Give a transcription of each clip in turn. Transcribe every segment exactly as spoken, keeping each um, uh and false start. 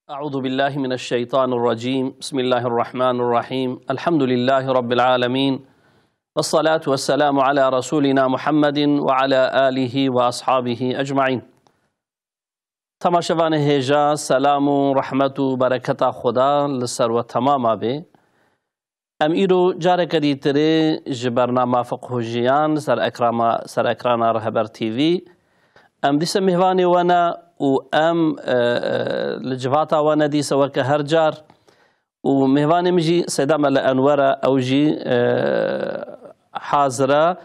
أعوذ بالله من الشيطان الرجيم. بسم الله الرحمن الرحيم. الحمد لله رب العالمين. والصلاة والسلام على رسولنا محمد وعلى آله وأصحابه أجمعين. Temaşevanê hêja, selam û rehmet û bereketa Xuda li ser we temama bê. Em îro careke dîtirê ji bernama Fiqh û Jiyan ser ekrama, ser ekrana Rihber T V. Em dîse mêvanê we ne û em, e, e, li civata we ne dîse weke her car. Û mêvanê min jî Seyda Mele Enwer e, ew jî, e, hazir e.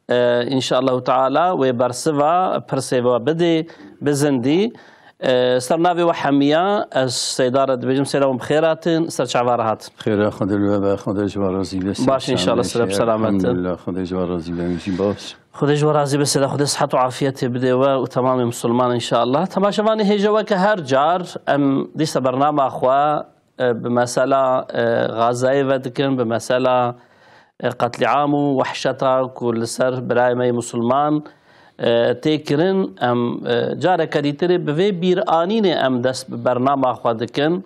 E, înşallahu teala wê bersiva pirsê ve bidê, bizindî. E, ser navê we hemiya, ez Seyda re dibêjim, Seyda, hûn bi xêr hatin, ser çava re hatin. Xêra Xwedê li we be, Xwedê ji we razî be. Baş, înşallah, sirep selamet. Elhamdulillah, Xwedê ji we razî be, em jî baş. Xwedê ji we razî be, Seyda, Xwedê sihet û afiyetê bidê we û temamê misilman, înşallah. Temaşevanê hêja, weke her car, em dîsa bernama xwe, e, bi mesela, e, Xazeyê ve dikin, bi mesela, e, qetlîam û wehşeta ku li ser birayê me yê misilman, e, tê kirin. Em, e, careke dîtirê bi vê bîranînê em dest bi bernama xwe dikin.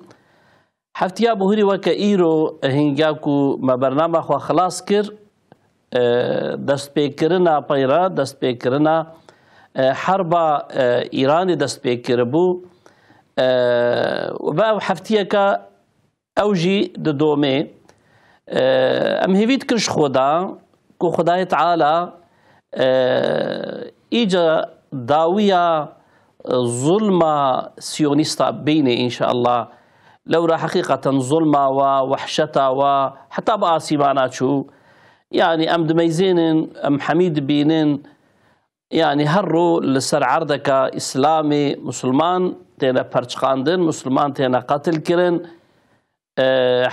Heftiya bihurî weke îro, hingiya ku me bernama xwe xilas kir, e, destpêkirina peyra, destpêkirina, e, herba, e, Îranê dest pê kiribû. E, ve ev heftiyeke ew jî didomê. E, em hêvî dikin ji Xuda ku Xudayê Teala, e, îca dawiya, e, zulma siyonîsta bînê, înşallah. Lewra heqîqeten zulma wa, wehşeta wa, heta bi asîmana çû. Yanî em dimeyzênin, em hemî dibînin. Yanî her ro li ser erdeka Îslamê Musulman têne perçiqandin, Musulman têne qetil kirin. E,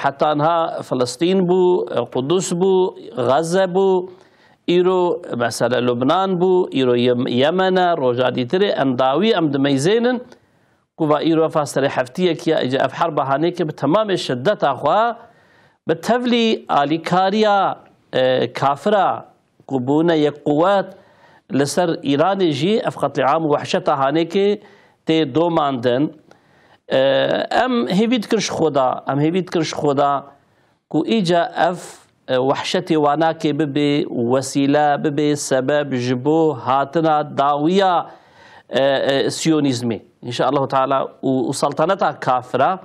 heta niha Filistîn bû, e, Qudus bû, Xezze bû, îro mesela Lubnan bû, îro Yem-, Yemen e, roja dîtirê em dawî em dimeyzênin, ku va îro ev serê heftiyekî ye, îca ev herba hanêkê bi temamê şiddeta xwe, bi tevlî alîkariya, e, kafira, ku bûne yek quwet, li ser Îranê jî ev qetlîam û wehşeta hanêkê tê domandin. E, em hêvî dikin ji Xuda, em hêvî dikin ji Xuda ku îca ev, e, wehşetê wanakê bibe wesîle, bibe sebeb ji bo hatina dawiya, e, e, siyonîzmê. Înşallahu Teala û, û saltaneta kafira.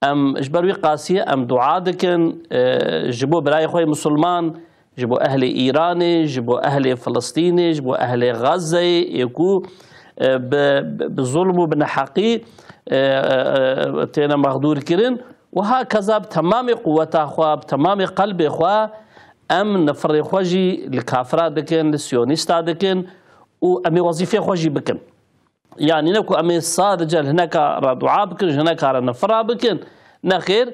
Em ji ber wî qasiyê em dua dikin, e, ji bo birayê xwe yê misilman, ji bo ehlê Îranê, ji bo ehlê Filistînê, ji bo ehlê Xezzeyê, ê ku, e, bi, bi, bi zulm û bi neheqî, e, e, e, têne mexdûr kirin. Wiha keza bi temamê quweta xwe, bi temamê qelbê xwe em nifirê xwe jî li kafira dikin, li siyonîsta dikin û em ê wezîfê xwe jî bikin. Yanî ne ku em ê sadece li hineka re dua bikin, ji hineka re nifira bikin. Nexêr,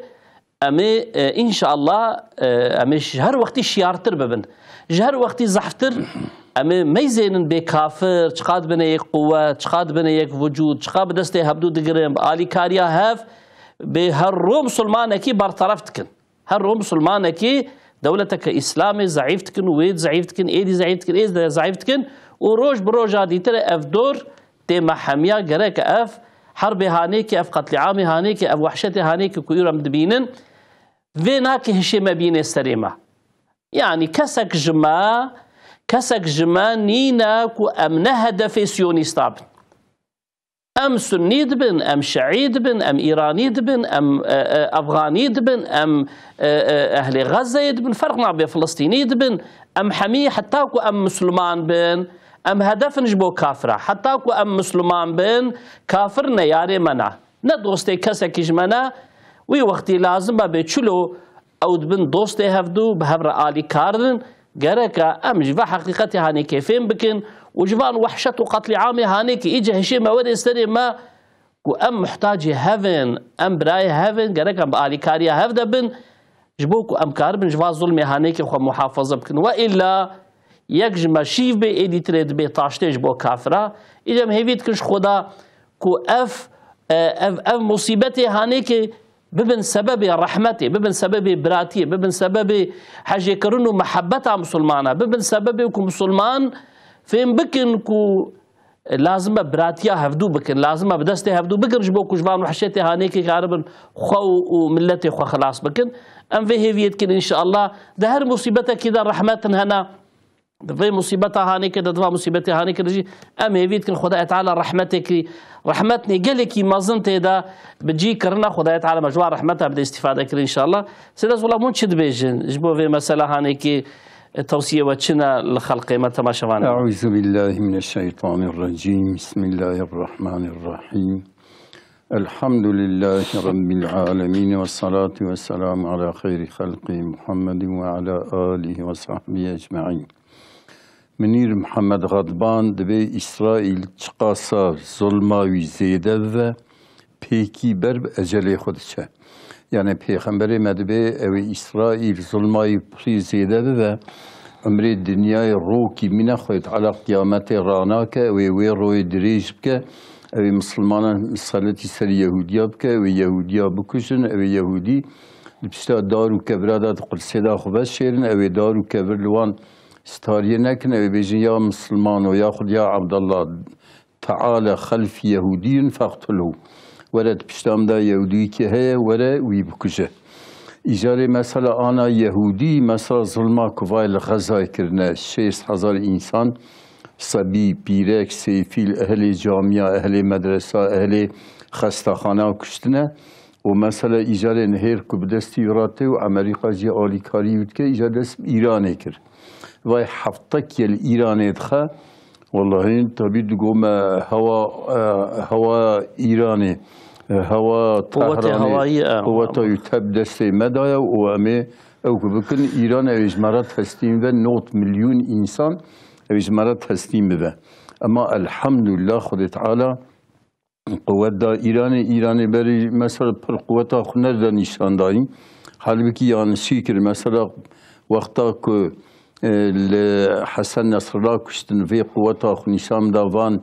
em ê, e, înşallah, e, em ê ji her wextî şiyartir bibin. Ji her wextî zehftir em ê meyzênin bê kafir, çiqa dibine yek quwet, çiqa dibine yek vucûd, çiqa bi destê hevdû digirin, bi alîkariya hev, bê her ro misilmanekî berteref dikin. Her ro misilmanekî dewleteke Îslamê zeîf dikin û wê zeîf dikin, êdî zeîf dikin, êdî zeîf dikin û roj bi roja dîtir ev dor tê me hemiya. Gerek ev herbê hanêkê, ev qetlîamê hanêkê, ev wehşetê hanêkê ku îro em dibînin, vê nake hişê me bînê serê me. Yanî kesek ji me, kesek ji me nîne ku em ne hedefê siyonîsta bin. Em Sunnî dibin, em Şiî dibin, em Îranî dibin, em, e, e, Efxanî dibin, em, e, e, ehlê Xezzeyê dibin, ferq nabe, Filistînî dibin. Em hemî, heta ku em Misliman bin, em hedef in ji bo kafira. Heta ku em Misliman bin, kafir neyarê me ne. Ne dostê kesekî ji me ne, wî wextî lazim be bê çilo ew dibin dostê hevdû, bi hev re alîkar in. Gereke em ji ve heqîqetê hanê kê fêm bikin û ji van wehşet û qetlîamê hanê kê îce hişê me were serê me ku em muhtacê hev in, em birayê hev in, gerek em bi alîkariya hev de bin, ji bo ku em karibin ji van zulmê hanê kê xwe muhafaza bikin. We îlla yek ji me şîv bê, êdî tirê dibê taştê ji bo kafira. Îce em hêvî dikin ji Xuda ku ev, e, ev, ev musîbetê hanê kê bibin sebebê rehmetê, bibin sebebê biratiyê, bibin sebebê hejêkirin û mihebeta misilmana, bibin sebebê ku misilman fêm bikin ku Lazim e biratiya hevdû bikin, lazim e bi destê hevdû bikin, ji bo ku ji van wehşetê hanêkê karibin xwe û, û miletê xwe xilas bikin. Em vê hêviyê dikin, înşeallah. Di her musîbetekî de rehmetin hene. Di vê musîbeta hanêkê de, di va musîbetê hanêkê de jî em hêvî dikin Xwedayê Teala rehmetekî, rehmetnê gelekî mezin tê de bi cî kirina. Xwedayê Teala me ji wan rehmeta bide îstîfade kirin, înşeallah. Seyda Zulam, hûn çi dibêjin ji bo vê mesela hanêkê? E, tewsiyê we çi ne li xelqê me, temaşevanê me? Eûzubillahimineşşeytanirracîm. Bismillahirrahmanirrahîm. Elhamdülillahi Rabbil alemin ve salatu ve selamu ala xeyri halqi Muhammedin ve ala alihi ve sahbihi ecmaîn. Minîr Mihemed Xadban dibê Îsraîl çiqasa zulma wî zêde bibe, pêkî ber bi ecelê xwe diçe. Yani Pêxemberê me dibê ew ê Îsraîl zulmayî pirî zêde bibe, emrê dinyayê rokî mîne, Xwedê Teala qiyametê ranake, ew ê wê royê dirêj bike, ew ê misilmanan miseletî ser Yehûdiya bike, ew ê Yehûdiya bikujin, ew ê Yehûdî di pişta dar û kevira de di Qudsê de xwe veşêrin, ew ê dar û kevir li wan stariyê nekin, ew ê bêjin ya misilmano, yaxud ya Abdallah, Teala xelfî Yehûdiyun feqtulhu. Were di pişta min de Yehûdiyekî heye, were wî bikuje. Îcarê mesela ana Yehûdî, mesela zilma ku vay li Xezayê kirine, şêst hezar însan, sebî, pîrek, sêfîl, ehlê camiya, ehlê medresa, ehlê xestaxana kuştine. Û mesela îcarê nihêr ku bi destî wî re tê û Amerîka jî alîkarî wî dike, îcar dest bi Îranê kir. Vay heftekî li Îranê dixe, Wellahî, tabî digo me hewa, e, hewa Îranê, e, hewa Quwetê Tehranê, hewayî, e, quweta wî teb destê me daye û em ê ew ku bikin, Îran ew ê ji me re teslîm be, nod milyûn însan ew ê ji me re teslîm bibe. Ema elhamdulillah, Xwedê Teala quwet da Îranê. Îranê berî mesela pir quweta xwe nerde nîşan dayî. Halbikî yanlişî kir. Mesela wexta ku, e, li Hesen Nesrullah kuştin, vê quweta xwe nîşan da, van,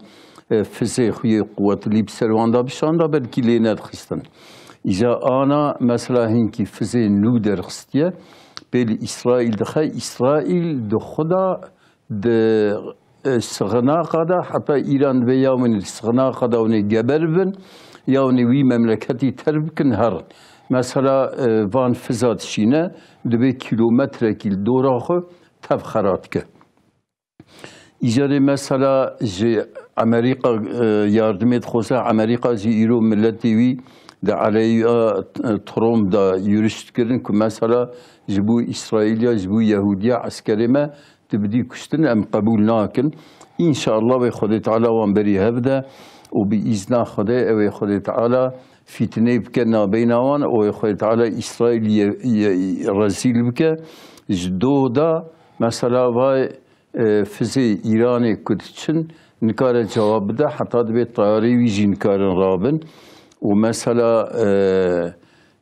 e, fizê xwe yê quwetlî bi ser wan da bişanda, belkî lê nedixistin. Îca ana mesela hinkî fizê nû derxistiye, pê li Îsraîl dixe, Îsraîl di xwe da di, e, sixinaqa de, heta Îran divê ya winî sixinaqa de winî geber bin, ya winî wî memleketî terk bikin, herin. Mesela, e, van fiza dişîne, divê kîlometrekî li dora xwe tev xera dike. Îcarê mesela ji Amerîka, e, yardimê dixwaze, Amerîka jî îro miletê wî di aleyha, e, Trump de yuriş dikirin ku mesela ji bo Îsraîliya, ji bo Yehûdiya eskerê me tu bidî kuştin, em qebûl nakin. Înşallah wê Xwedê Teala wan berî hev de û bi îzna Xwedê ew ê Xwedê Teala fîtinê bike nabeyna wan û wê Xwedê Teala Îsraîl ye, ye, rezîl bike. Ji do da mesela vay, e, fizê Îranê ku diçin nikare cewab bide, heta dibê tayarê wî jî nikarin rabin. Û mesela, e,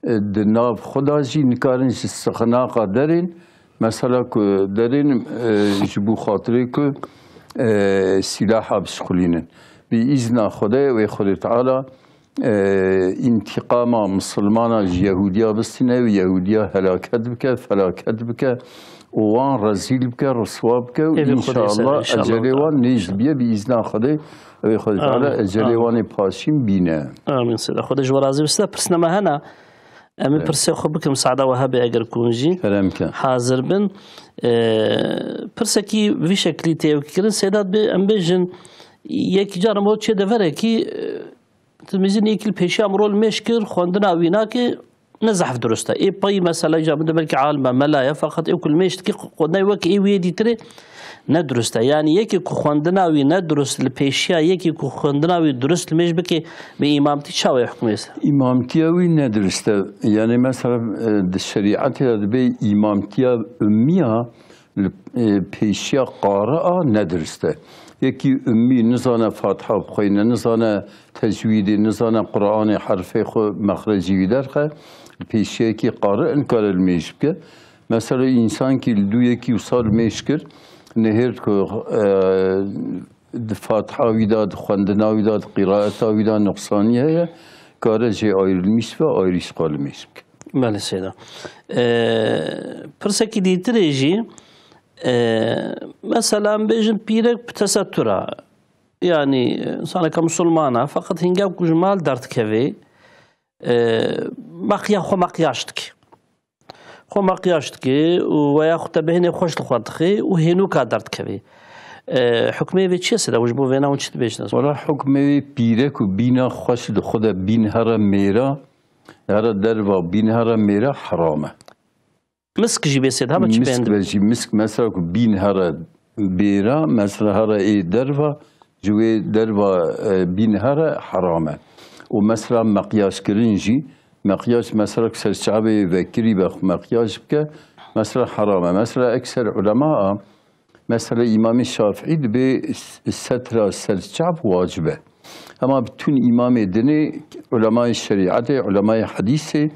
e, di nav xwe de jî nikarin ji sixinaqa derên, mesela ku derên, e, ji bo xatirê ku, e, sîlaha bişixulînin. Bi îzna Xwedê wê Xwedê Teala, e, întîqama misilmana ji Yehûdiya bistîne û Yehûdiya helaket bike, felaket bike û wan rezîl bike, riswa bike û Ê bi Xwedê ser, înşallah înşallah. Ecelê wan nêz biye bi îzna Xwedê. Wê Xwedê Teala Amîn. Ecelê Amîn. Wan ê paşîn bîne. Amîn. Seyda, Xwedê ji we razî biste. Pirsina me hene. Em ê Evet. pirsê xwe bikim, saada we hebe eger ku hûn jî Kerem ke. hazir bin. Ee, pirsekî vî şeklî tê ew kirin. Seyda, dibê em bêjin, yekî caran bo çê deverekî, e, tu mizin yekî li pêşiya min rol mêş kir, xwendina wî nake, ne zehf dirust e. Ê pey mesela, îca min de belkî alim e, mela ye, feqet ê ku li mêj dikî xwendinayê wek ê wî yê dîtirê ne dirust e. Yanî yekê ku xwendina wî ne dirust, li pêşiya yekê ku xwendina wî dirust li mêj bike, bi îmamtî çawa ye hukmê ser? Îmamtiya wî ne dirust e. Yanî mesela, e, di şerîetê de dibê îmamtiya ummiya li, e, pêşiya qari a ne dirust e. Yekî ummî nizane Fatiha bixweyne, nizane tecwîdê, nizane Qur'anê herfê xwe mexrecî wî derxe, li pêşiyekî qari nikare li mêj bike. Mesela, însankî li dû yekî wisa li mêj kir, nihêrt ku, e, di Fatiha wî de, di xwendina wî de, di qîraeta wî de nuqsanî heye, kare jê ayrılmış ve ayrı şiqal mêj bike. Belê Seyda. E, pirsekî dîtirê jî, e, mesela, em bêjin pîrek bi tesetura, Yanî, e, insaneke misilman e, feqet hingê ku ji mal derdikeve, e, meqya-, xwe meqyaj dike. Xwe meqyaj dike û weya xwe te bihênê xweş li xwe dixe û hênûka derdikeve. E, hukmê vê çi ye Seyda? Û ji bo vêna hûn çi dibêjin? Wala hukmê wê pîrek û bîna xweş li xwe de bîn here mêra, here derva bîn here mêra heram e. Misk jî bê Seyda, hema çi Misk pêndim. Be jî, misk mesela ku bîn here bêra, mesela here ê derva, ji wê derva, e, bîn here heram e. Û mesela meqyajkirin jî, meqyaj mesela ku ser çavê vekirî be, xwe meqyaj bike, mesela heram e. Mesela ekser ulema a, mesela Îmamê Şafîî dibê s-, setra ser çav wacib e. Hema bütün îmamê dinê, ulemayê şerîetê, ulemayê hedîsê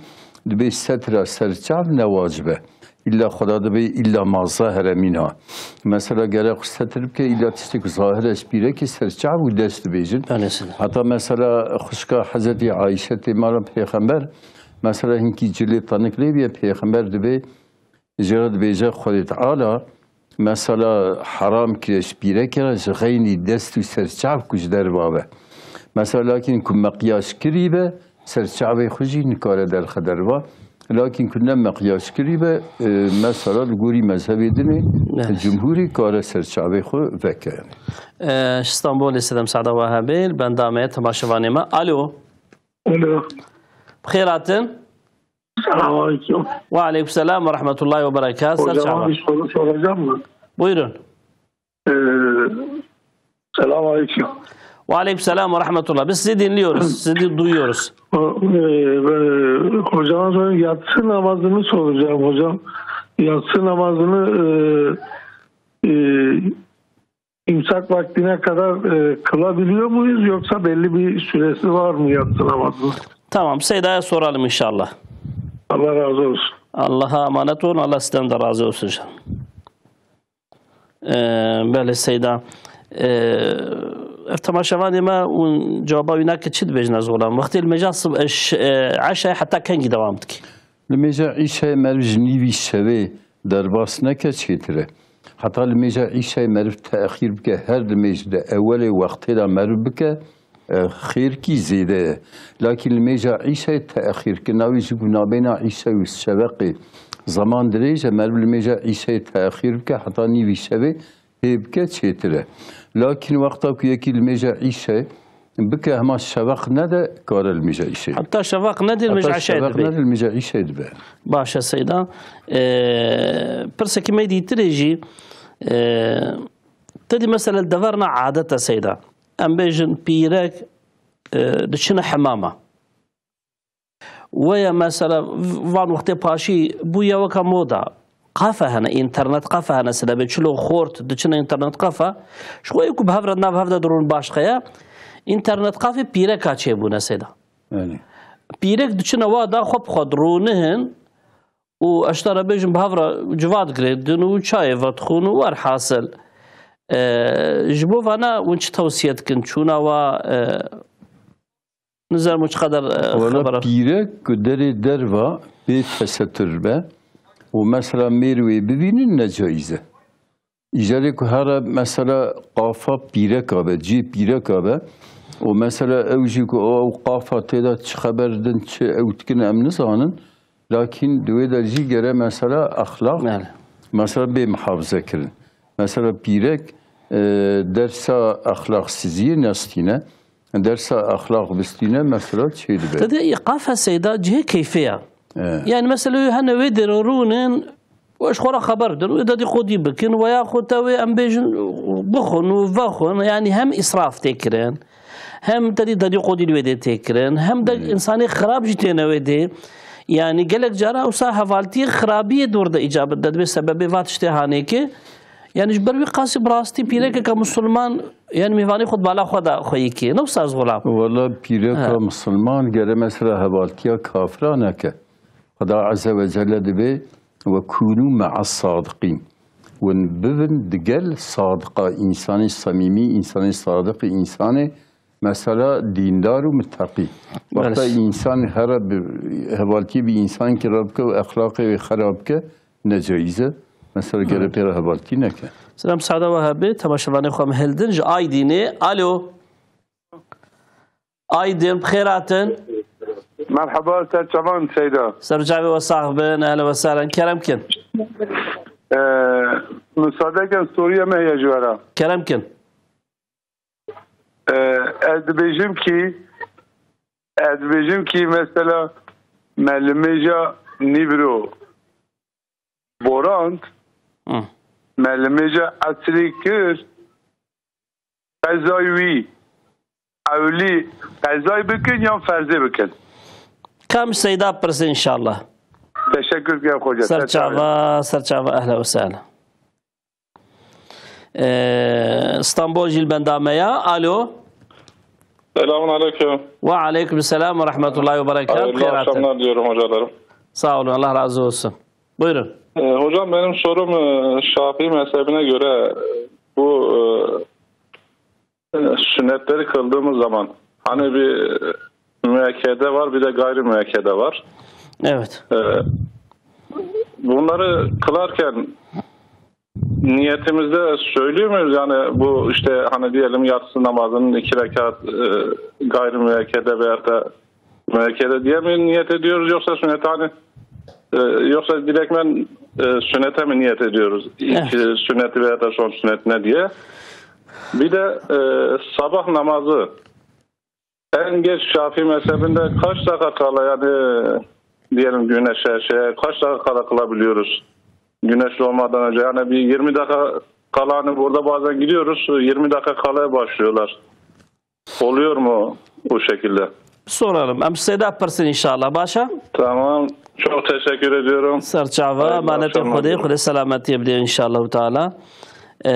dibê setra ser çav ne wacib e. Îlla Xweda dibê îlla ma zahire mîna. Mesela gerek xwe setir bike, îlla tiştê ku zahir e ji pîrekê ser çav û dest dibêjin. Belê, Seyda. Heta mesela xwişka Hezretî Ayşetê mala Pêxember, mesela hinkî cilê tanik lê bîye, Pêxember dibê, jê re dibêje Xwedê Teala, mesela heram kiriye ji pîrekê re ji xeynî dest û ser çav ku ji derva be. Mesela lakin ku meqyaj kirî be, ser çavê xwe jî nikare derxe derva. Lakin ku ne meqyaj kirî be, e, mesela li gorî mezhebê dinê, Evet. cumhurî kare ser çavê xwe veke. E, ji Stenbolê Seyda Mesada we hebê, li benda me ye, temaşevanê me. Alo. Alo. Bi xêr hatin. Selamun aleyküm. Ve aleyküm selam ve rahmetullahi ve berekat. Ser Hocama çava. Bir soru soracağım mı? Buyurun. Ee, Selamun aleyküm. Ve aleyküm selam ve rahmetullah. Biz sizi dinliyoruz, sizi duyuyoruz. Ee, e, hocama sorayım, yatsı namazını soracağım hocam. Yatsı namazını e, e, imsak vaktine kadar e, kılabiliyor muyuz, yoksa belli bir süresi var mı yatsı namazının? Tamam, Seyda'ya soralım inşallah. Allah razı olsun. Allah'a emanet olun. Allah sizden de razı olsun canım. Ee, belê Seyda. Ee, ev temaşevanê me û cewaba wî nake çi dibêjin ez golam. Wextê li mêja sib-, e, ş-, e, eşayê heta kengî dewam dike? Li mêja îşayê meriv ji nîvî şevê derbas neke çêtir e. Heta li mêja îşayê meriv texîr bike, her di mêj de ewelê wextê de meriv bike, e, xêrkî zêde ye. Lakîn li mêja îşayê texîr kir, navê jî ku nabêna îşayê û şeveqê zaman dirêj e, meriv li mêja îşayê texîr bike, heta nîvî şevê hê bike çêtir e. Lakîn wexta ku yekî li mêja îşayê bike, hema şeveq nede, kare li mêja îşê. Heta şeveq nedê, li mêja Heta îşê şeveq dibe. Nede, li mêja îşê dibe. Baş e Seyda. Ee, pirsekî me dîtirê jî, ee, te dî mesela li deverna adet e Seyda. Em bêjin pîrek, ee, diçine hemama. Weya mesela van wextê paşî bûye weka moda. Qafe hene, înternet qafe hene, sile bê çilo xort, diçine înternet qafe. Ji xwe ku bi hev re nav hev de dirûn baş xeye. Înternet qafe pîreka çêbûne Seyda. Belê. Pîrek diçine wa da xwe bi xwe dirûnihin û eştara bêjin bi hev re civat girêdin û çayê vedixwin û werhasil. E, ji bo vana hûn çi tewsiye dikin? Çûna wa, e, Nizanim çi qedar, e, Wala xebera. Pîrek ku derê derva bê tesetur be û mesela mêr wê bibînin, ne caiz e. Îcarê ku here mesela qafa pîreka be, cihê pîreka be û mesela ew jî ku ew qafa tê de çi xeber din, çi ew dikin em nizanin. Lakîn di wê de jî gere mesela exlaq, Belê. Mesela bê mihafize kirin. Mesela pîrek, e, dersa exlaqsiziyê nestîne, dersa exlaq bistîne, mesela çê dibe. Te dê qafe Seyda cihê keyfê ya. E. Yani mesela hene wê derê rûnin, û ji xwe re xeber bidin, wê dedîqodî bikin, weya xwe te wê em bêjin bixwin û vexwin, yani hem îsraf tê kirin, hem te dî dedîqodî li wê dê tê kirin, hem de Hmm. insanê xirab jî têne wê dê. Yani gelek cara wisa hevaltiyê xirabiyê dor de îcabet de dibê sebebê va tiştê hanê ki. Yani ji ber wî qasî bi rastî pîrekeke musulman, yani mêvanê xwe di bala xwe de xweyî ki. Ne wisa ez xulam. Wala pîreka Ha. musulman gere mesela hevaltiya kafira neke. Xweda Azze ve Celle dibê, "Ve kûnû me'as sadiqîn." Hûn bibin digel sadiqa, însanê samîmî, însanê sadiqî, însanê mesela dîndar û muteqî. Wexta Belê. Însan here bi hevaltiyê bi însankî re bike û exlaqê wê xerab bike, ne caiz e. Mesela gere Hı. pê re hevaltî neke. Selam, Seyda Wehabê, temaşevanê xwe em hildin ji Aydînê. Alo. Aydin, bi xêr hatin. Merhaba, ser çavan Seyda. Ser çavê we sax bin, ehlen we sehlen. Kerem kin. Ee, Müsaade kin, soruya me heye ji we re. Kerem kin. Ee, ez dibêjim ki, ez dibêjim ki mesela me li mêja nîvro borand, Hı. me li mêja esrê kir, qezay wî ewlî qezay bikin yan ferzê bikin? Kam Seyda pirsin inşallah. Teşekkür ederim hoca. Ser çava, ser çava, ehlen we sehlen. Ee, İstanbul jî li benda me ya. Alo. Selamun aleyküm. Ve aleyküm selam ve rahmetullahi ve berekatuhu. Hayırlı Xeyr hatin. Akşamlar diyorum hocalarım. Sağ olun, Allah razı olsun. Buyurun. Ee, hocam, benim sorum, e, Şafii mezhebine göre bu, e, e, sünnetleri kıldığımız zaman hani bir, e, müekkede var, bir de gayri müekkede var. Evet. E, bunları kılarken niyetimizde söylüyor muyuz? Yani bu işte hani diyelim yatsı namazının iki rekat, e, gayri müekkede veya da müekkede diye mi niyet ediyoruz yoksa sünnet hani, e, yoksa direktmen, e, sünnete mi niyet ediyoruz? İlk, Evet. e, sünneti veya da son sünnetine diye. Bir de, e, sabah namazı en geç Şafii mezhebinde kaç dakika kala yani diyelim güneşe şeye kaç dakika kala kılabiliyoruz? Güneş doğmadan önce yani bir yirmi dakika kala hani burada bazen gidiyoruz yirmi dakika kala başlıyorlar. Oluyor mu bu şekilde? Soralım. Em Seyda pirsin inşallah. Başa? Tamam. Çok teşekkür ediyorum. Serçava, Hayırlı emanet akşamlar Xwedê, diliyorum. Xwedê selametiyê bidê inşallah teala. Ee,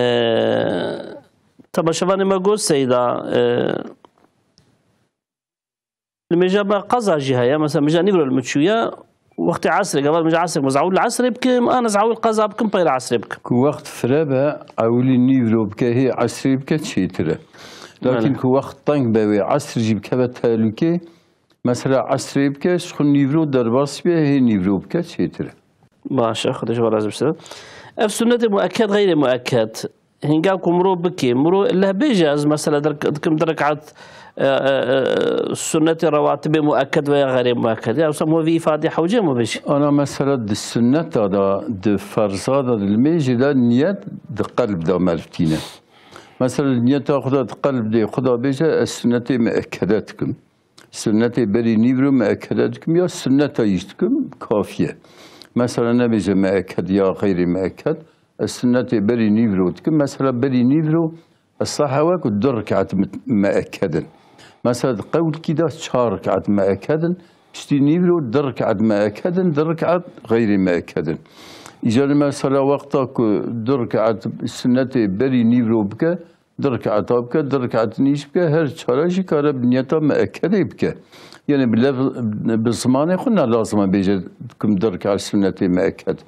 temaşevanê me got Seyda, ee, li mêja me qeza jî heye. Mesela mêja nîvro li min çûye, wextê esrê, gava mêja esrê, ez ewil esrê bikim, an ez ewil qeza bikim, peyra esrê bikim. Ku wext fire be, ewilî nîvro bike, hê esrê bike, çêtir e. Lakin Belê. Ku wext teng be wê esr jî bikeve tehlûkê, mesela esrê bike, ji xwe nîvro derbas be, hê nîvro bike, çêtir e. Baş e, Xwedê ji we razî bise. Ev sunnetê mueked, xeyrê mueked. Hinga ku mirov bikê, mirov leh bêje, ez mesela der-, dikim di rekat, e, e, e, sunnetê rawatibê mueked veya xeyrê mueked. Ya, wisa mirov vî îfadê hewce mirov bêje. Ana mesela di sunneta de, di ferza de, di limêjê de niyet di qelb de meriv tîne. Mesela niyeta xwe de di qelb de xwe de bêje, ez sunnetê muekede dikim. Sunnetê berî nîvro muekede dikim ya sunneta yî dikim, kafî ye. Mesela nebêje mueked ya xeyrê mueked, ez sunnetê berî nîvro dikim. Mesela berî nîvro, ez sahewe ku du rekat mu-, mueked in. Mesela di qewlkî de çar rekat mueked in, piştî nîvro du rekat mueked in, du rekat xeyrê mueked in. Îcarê mesela wexta ku du rekat sunnetê berî nîvro bike, du rekata bike, du rekat nîş bike, her çara jî kare bi niyeta muekedê bike. Yani bi lev-, bi zimanê xwe ne lazim e bêje dikim du rekat sunnetê mueked.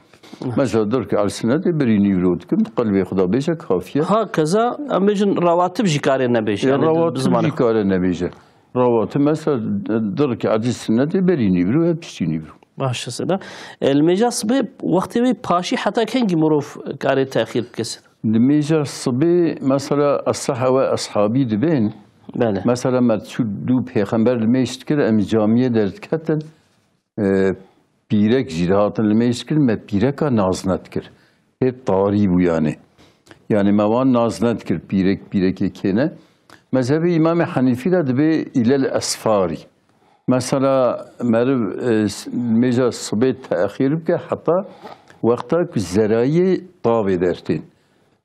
Mesela du rekat sunnetê berî nîvro dikim, di qelbê xwe de bêje kafiye. Ha keza em bêjin rawatib jî kare nebêje. Ya Yani bi rawatib zimanê jî xwe. Kare nebêje. Rawatib mesela du rekatî sunnetê berî nîvro ya piştî nîvro. Baş e Seyda. E, li mêja sibê wextê wê paşî heta kengî mirov kare texîr bike Seyda? Di mêja sibê, mesela, ez sahewe eshabî dibên. Belê. Mesela, me diçû dû pêxember li mêj dikir, em camiyê derdiketin. E, pîrek jî dihatin li mêj dikir, me pîreka nazne dikir. Hê tarî bû yani. Yani me wan nazne dikir, pîrek, pîrekê kêne. Mezhebê Îmamê Henîfî de dibê îlel esfarî. Mesela meriv, e, s-, mêja sibê texîr bike heta wexta ku zerayê tavê dertên.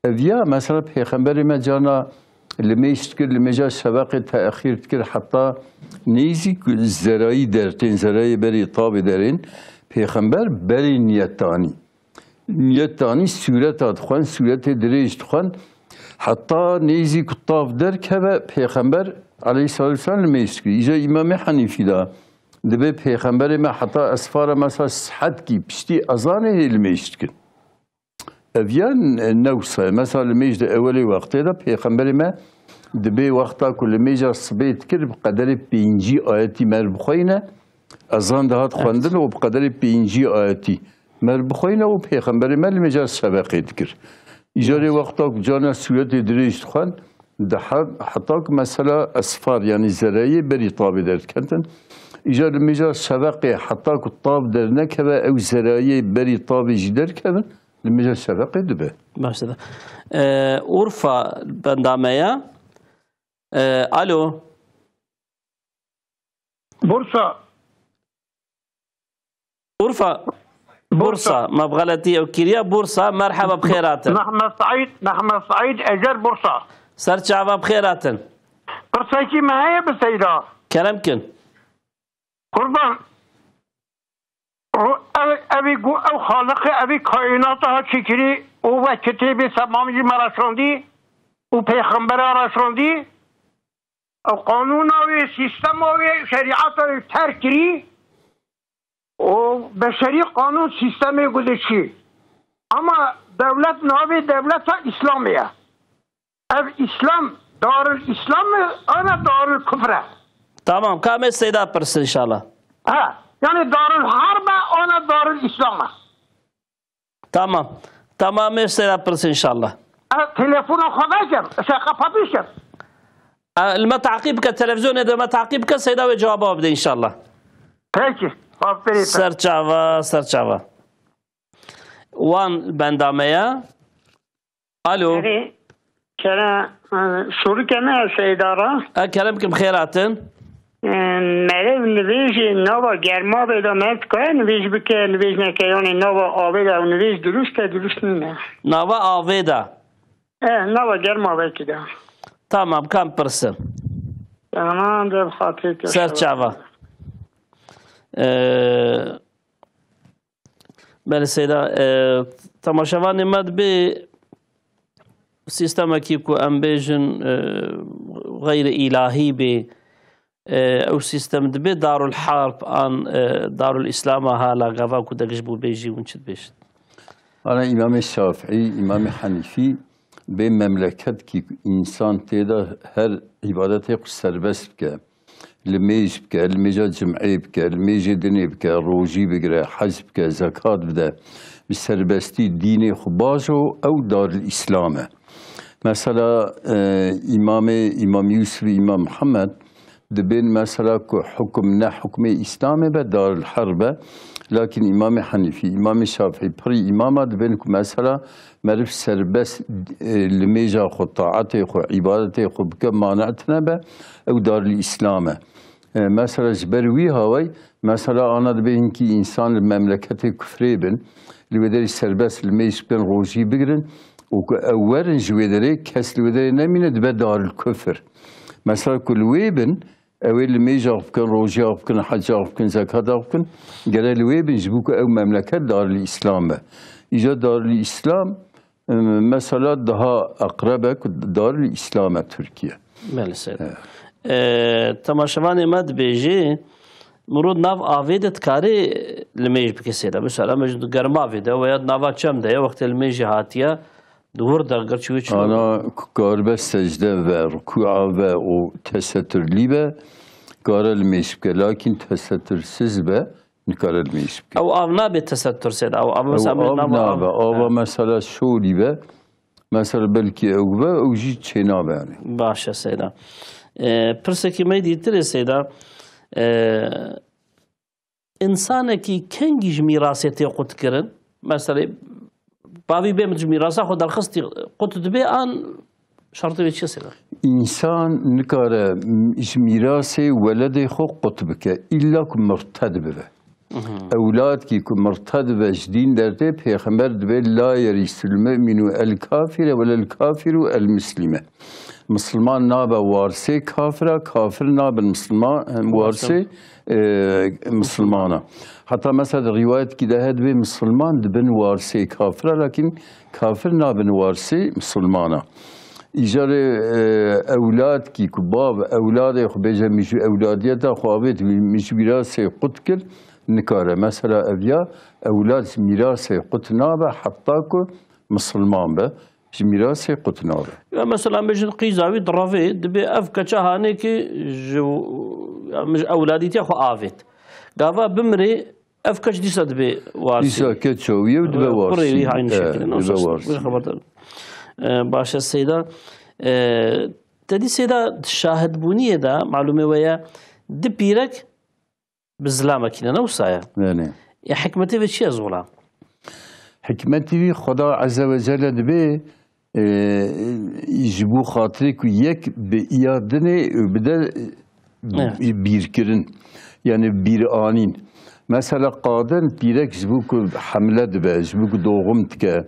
Ev ya, mesela, Pêxemberê me carna li mêj dikir, li mêja şeveqê texîr dikir, heta nêzî ku zerayî dertên, zerayê berê tavê derên, Pêxember berê niyet danî. Niyet danî, sûreta dixwend, sûretê dirêj dixwend, heta nêzî ku tav derkeve, Pêxember aleyhissalatu vesselam li mêj dikir. Îca Îmamê Henîfî de dibê Pêxemberê me heta esfara mesela sehedkî piştî ezanê hê li mêj dikir. Ev ya ne wisa ye. Mesela li mêj de ewelê wextê de Pêxemberê me dibê wexta ku li mêja sibê dikir, bi qederê pêncî ayetî mer bixweyne, ezan dihat xwendin û bi qederê pêncî ayetî mer bixweyne û Pêxemberê me li mêja şeveqê dikir. Îcarê wexta ku carna sûretê dirêj dixwend, di he-, heta ku mesela esfar, yanî zereyê berî tabê derdiketin. Îcar li mêja şeveqê heta ku tab dernekeve, ew zerayê berî tabê jî derkevin, li mêja şeveqê dibe. Baş e. Ee, Urfa benda me ya. Ee, alo. Bursa. Urfa. Bursa. Bursa. Me bi xeletî ew kiriye. Bursa, merheba, bi xêr hatin. Mehmet Saîd, Mehmet Saîd, Ecer, Bursa. Ser çava, bi xêr hatin. Pirsekî me heye bi Seyda. Kerem kin. Qurban. O, ev, evî gu-, ev Xaliqê, evî kaînata ha çêkirî û we kitêbê semamî jî me re şandî û pêxembera re şandî. Ew qanûna wê, sîstema wê, şerîeta wê terk kirî û beşerî qanûn sîstemê gu diçî. Ama dewlet navê dewleta Îslamê ye. Ev Îslam, Darul Îslam e, ana Darul Kufr e. Tamam, ka em ê Seyda pirsin inşallah. Ha, yani Darul Harb e, ana Darul Îslam e. Tamam. Tamam, em ê Seyda pirsin inşallah. E, telefona xwe vekim, şey, kapatmışım. E, li me taqîb bike, televizyonê de me taqîb bike, Seyda wê cewaba bide inşallah. Peki, aferin. Ser çava, ser çava. Wan benda me ya. Alo. Erê, kere, e, sorike me ya Seyda ra. E, kerem kim, xêr hatin. E, meriv nivêjê nava Germavê de meriv dikare nivêj bike, nivêj neke, yanî nava avê de ew nivêj dirust e, dirust nîne. Nava avê de? E, nava Germavekî de. Tamam, kam pirsin. Tamam, de bi xatirê te. Ser çava. E, Belê Seyda, e, temaşevanê me dibê sîstemekî ku em bêjin, e, xeyrî îlahî bê, e, ew sîstem dibê Darul Harb an, e, Darul Îslam a hala gava ku dek ji bo bêjî hûn çi dibêjin? Ana Îmamê Şafîî, Îmamê Henîfî bê memleketkî ku însan tê de her îbadetê xwe serbest bike, limêj bike, limêja cim'ê bike, limêjê dinê bike, rojî bigire, hec bike, zekat bide, bi serbestî dînê xwe bajo, ew Darul Îslam e. Mesela, e, Îmamê, Îmam Yûsif, Îmam Mihemed dibên mesela ku hukum ne hukmê Îslamê be, Darul Herb e. Lakin Îmamê Henîfî, Îmamê Şafîî, pirî îmama dibên ku mesela meriv serbest, e, limêja xwe, taetê xwe, îbadetê xwe bike, mane tine be, ew Darul Îslam e. E, mesela ji ber wî hawey, mesela ana dibê hinkî însan li memleketê kufrê bin, li wê derê serbest limêj bikin, rojî bigirin û ku ew werin ji wê derê, kes li wê derê nemîne, dibe Darul Kufr. Mesela ku li wê bin, ew ê limêja xwe bikin, rojiya xwe bikin, heca xwe bikin, zekata xwe bikin, gere li wê bin ji bo ku ew memleket Darul Îslam be. Îca Darul Îslam, e, mesela daha eqreb e ku Darul Îslam e Tirkiye. Belê Seyda. Evet. E, temaşevanê me dibêjî, mirov nav avê de dikarê limêj bike Seyda. Mesela, em bêjin di germavê de veya di nava çem de ye, wextê limêjê hatiye, di wir de gerçî wê çi Ana ku karibe secde ve, rukûa ve û teseturlî be, kare limêj bike. Lakin tesetursiz be, nikare limêj bike. Ew av nabe tesetur Seyda. Ew av, mesela, av nava av nabe. Ava, evet, mesela şolî be, mesela belkî ew be, ew jî çênabe yani. Baş e Seyda. E, pirsekî me dîtirê Seyda. E, Însanekî kengî ji mîrasê tê qutkirin? Meselê, bavî bê min ji mîrasa xwe derxistî, qut dibe an şertê wê çi ye Seyda? Însan nikare ji mîrasê weledê xwe qut bike, îlla ku mirted bibe. Ewladkî ku mirted be, ji dîn dertê, Pêxember dibê, "La yerîsul mu'minu el kafire ve lel kafiru el muslime." Misilman nabe warisê kafira, kafir nabin misilman, em, warisê, e, misilmana. Heta mesela di rîwayetkî de heye dibê misilman dibin warisê kafira, lakin kafir nabin warisê misilmana. Îcarê, e, ewladkî ku bav ewladê xwe bêje, "Min ji ewladiyeta xwe avêt, min ji mîrasê qut kir", nikare. Mesela ev ya ewlad ji mîrasê qut nabe heta ku misilman be. Ji mîrasê qut nabe. Ya mesela, em bêjin qîza wî direvê, dibê ev keça hanêkê ji, ya, min ji ewladîtiya xwe avêt. Gava bimirê, Ev keç dîsa dibe warsî. Dîsa keç çawiye û dibe warsî. Kurê wî aynî şekilde. Dibe warsî. Xeberdar. E, baş e Seyda. E, te dî Seyda şahidbûniyê de malûmê we ye di pîrek bi zilamekî ne, ne wisa ye? Belê. Ya hikmetê vê çi ye zola? Hikmetê wî Xweda Ezze ve Celle dibe, e, ji bo xatirê ku yek bi iya dinê û bi de, e, Evet. bîrkirin. Yani bîranîn. Mesela qadin pîrek ji bo ku hemle dibe, ji bo ku doğum dike,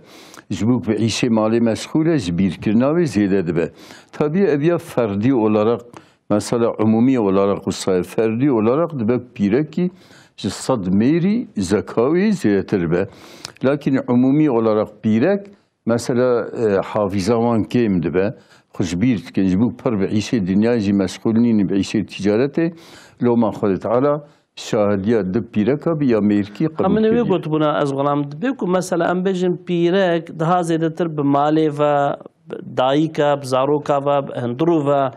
ji bo ku bi îşê malê meşxûl e, ji bîrkirina wê zêde dibe. Tabii ev ya ferdî olarak Mesela umumî olarak wisa ye, ferdî olarak dibe pîrekî ji sed mêrî zeka wî zêdetir be. Lakin umumî olarak pîrek, mesela, e, hafîza wan kêm dibe, xwe ji bîr dikin, ji bo pir bi îşê dinyayê jî meşxûl nîn, bi îşê ticaretê, loma Xwedê Teala şahidiya di pîreka bi ya mêrkî qebûl Em ê wê kiriye. Gotibûna ez xulam dibe ku mesela em bêjin pîrek daha zêdetir bi malê ve, bi dayika, bi zaroka ve, bi hundirû ve,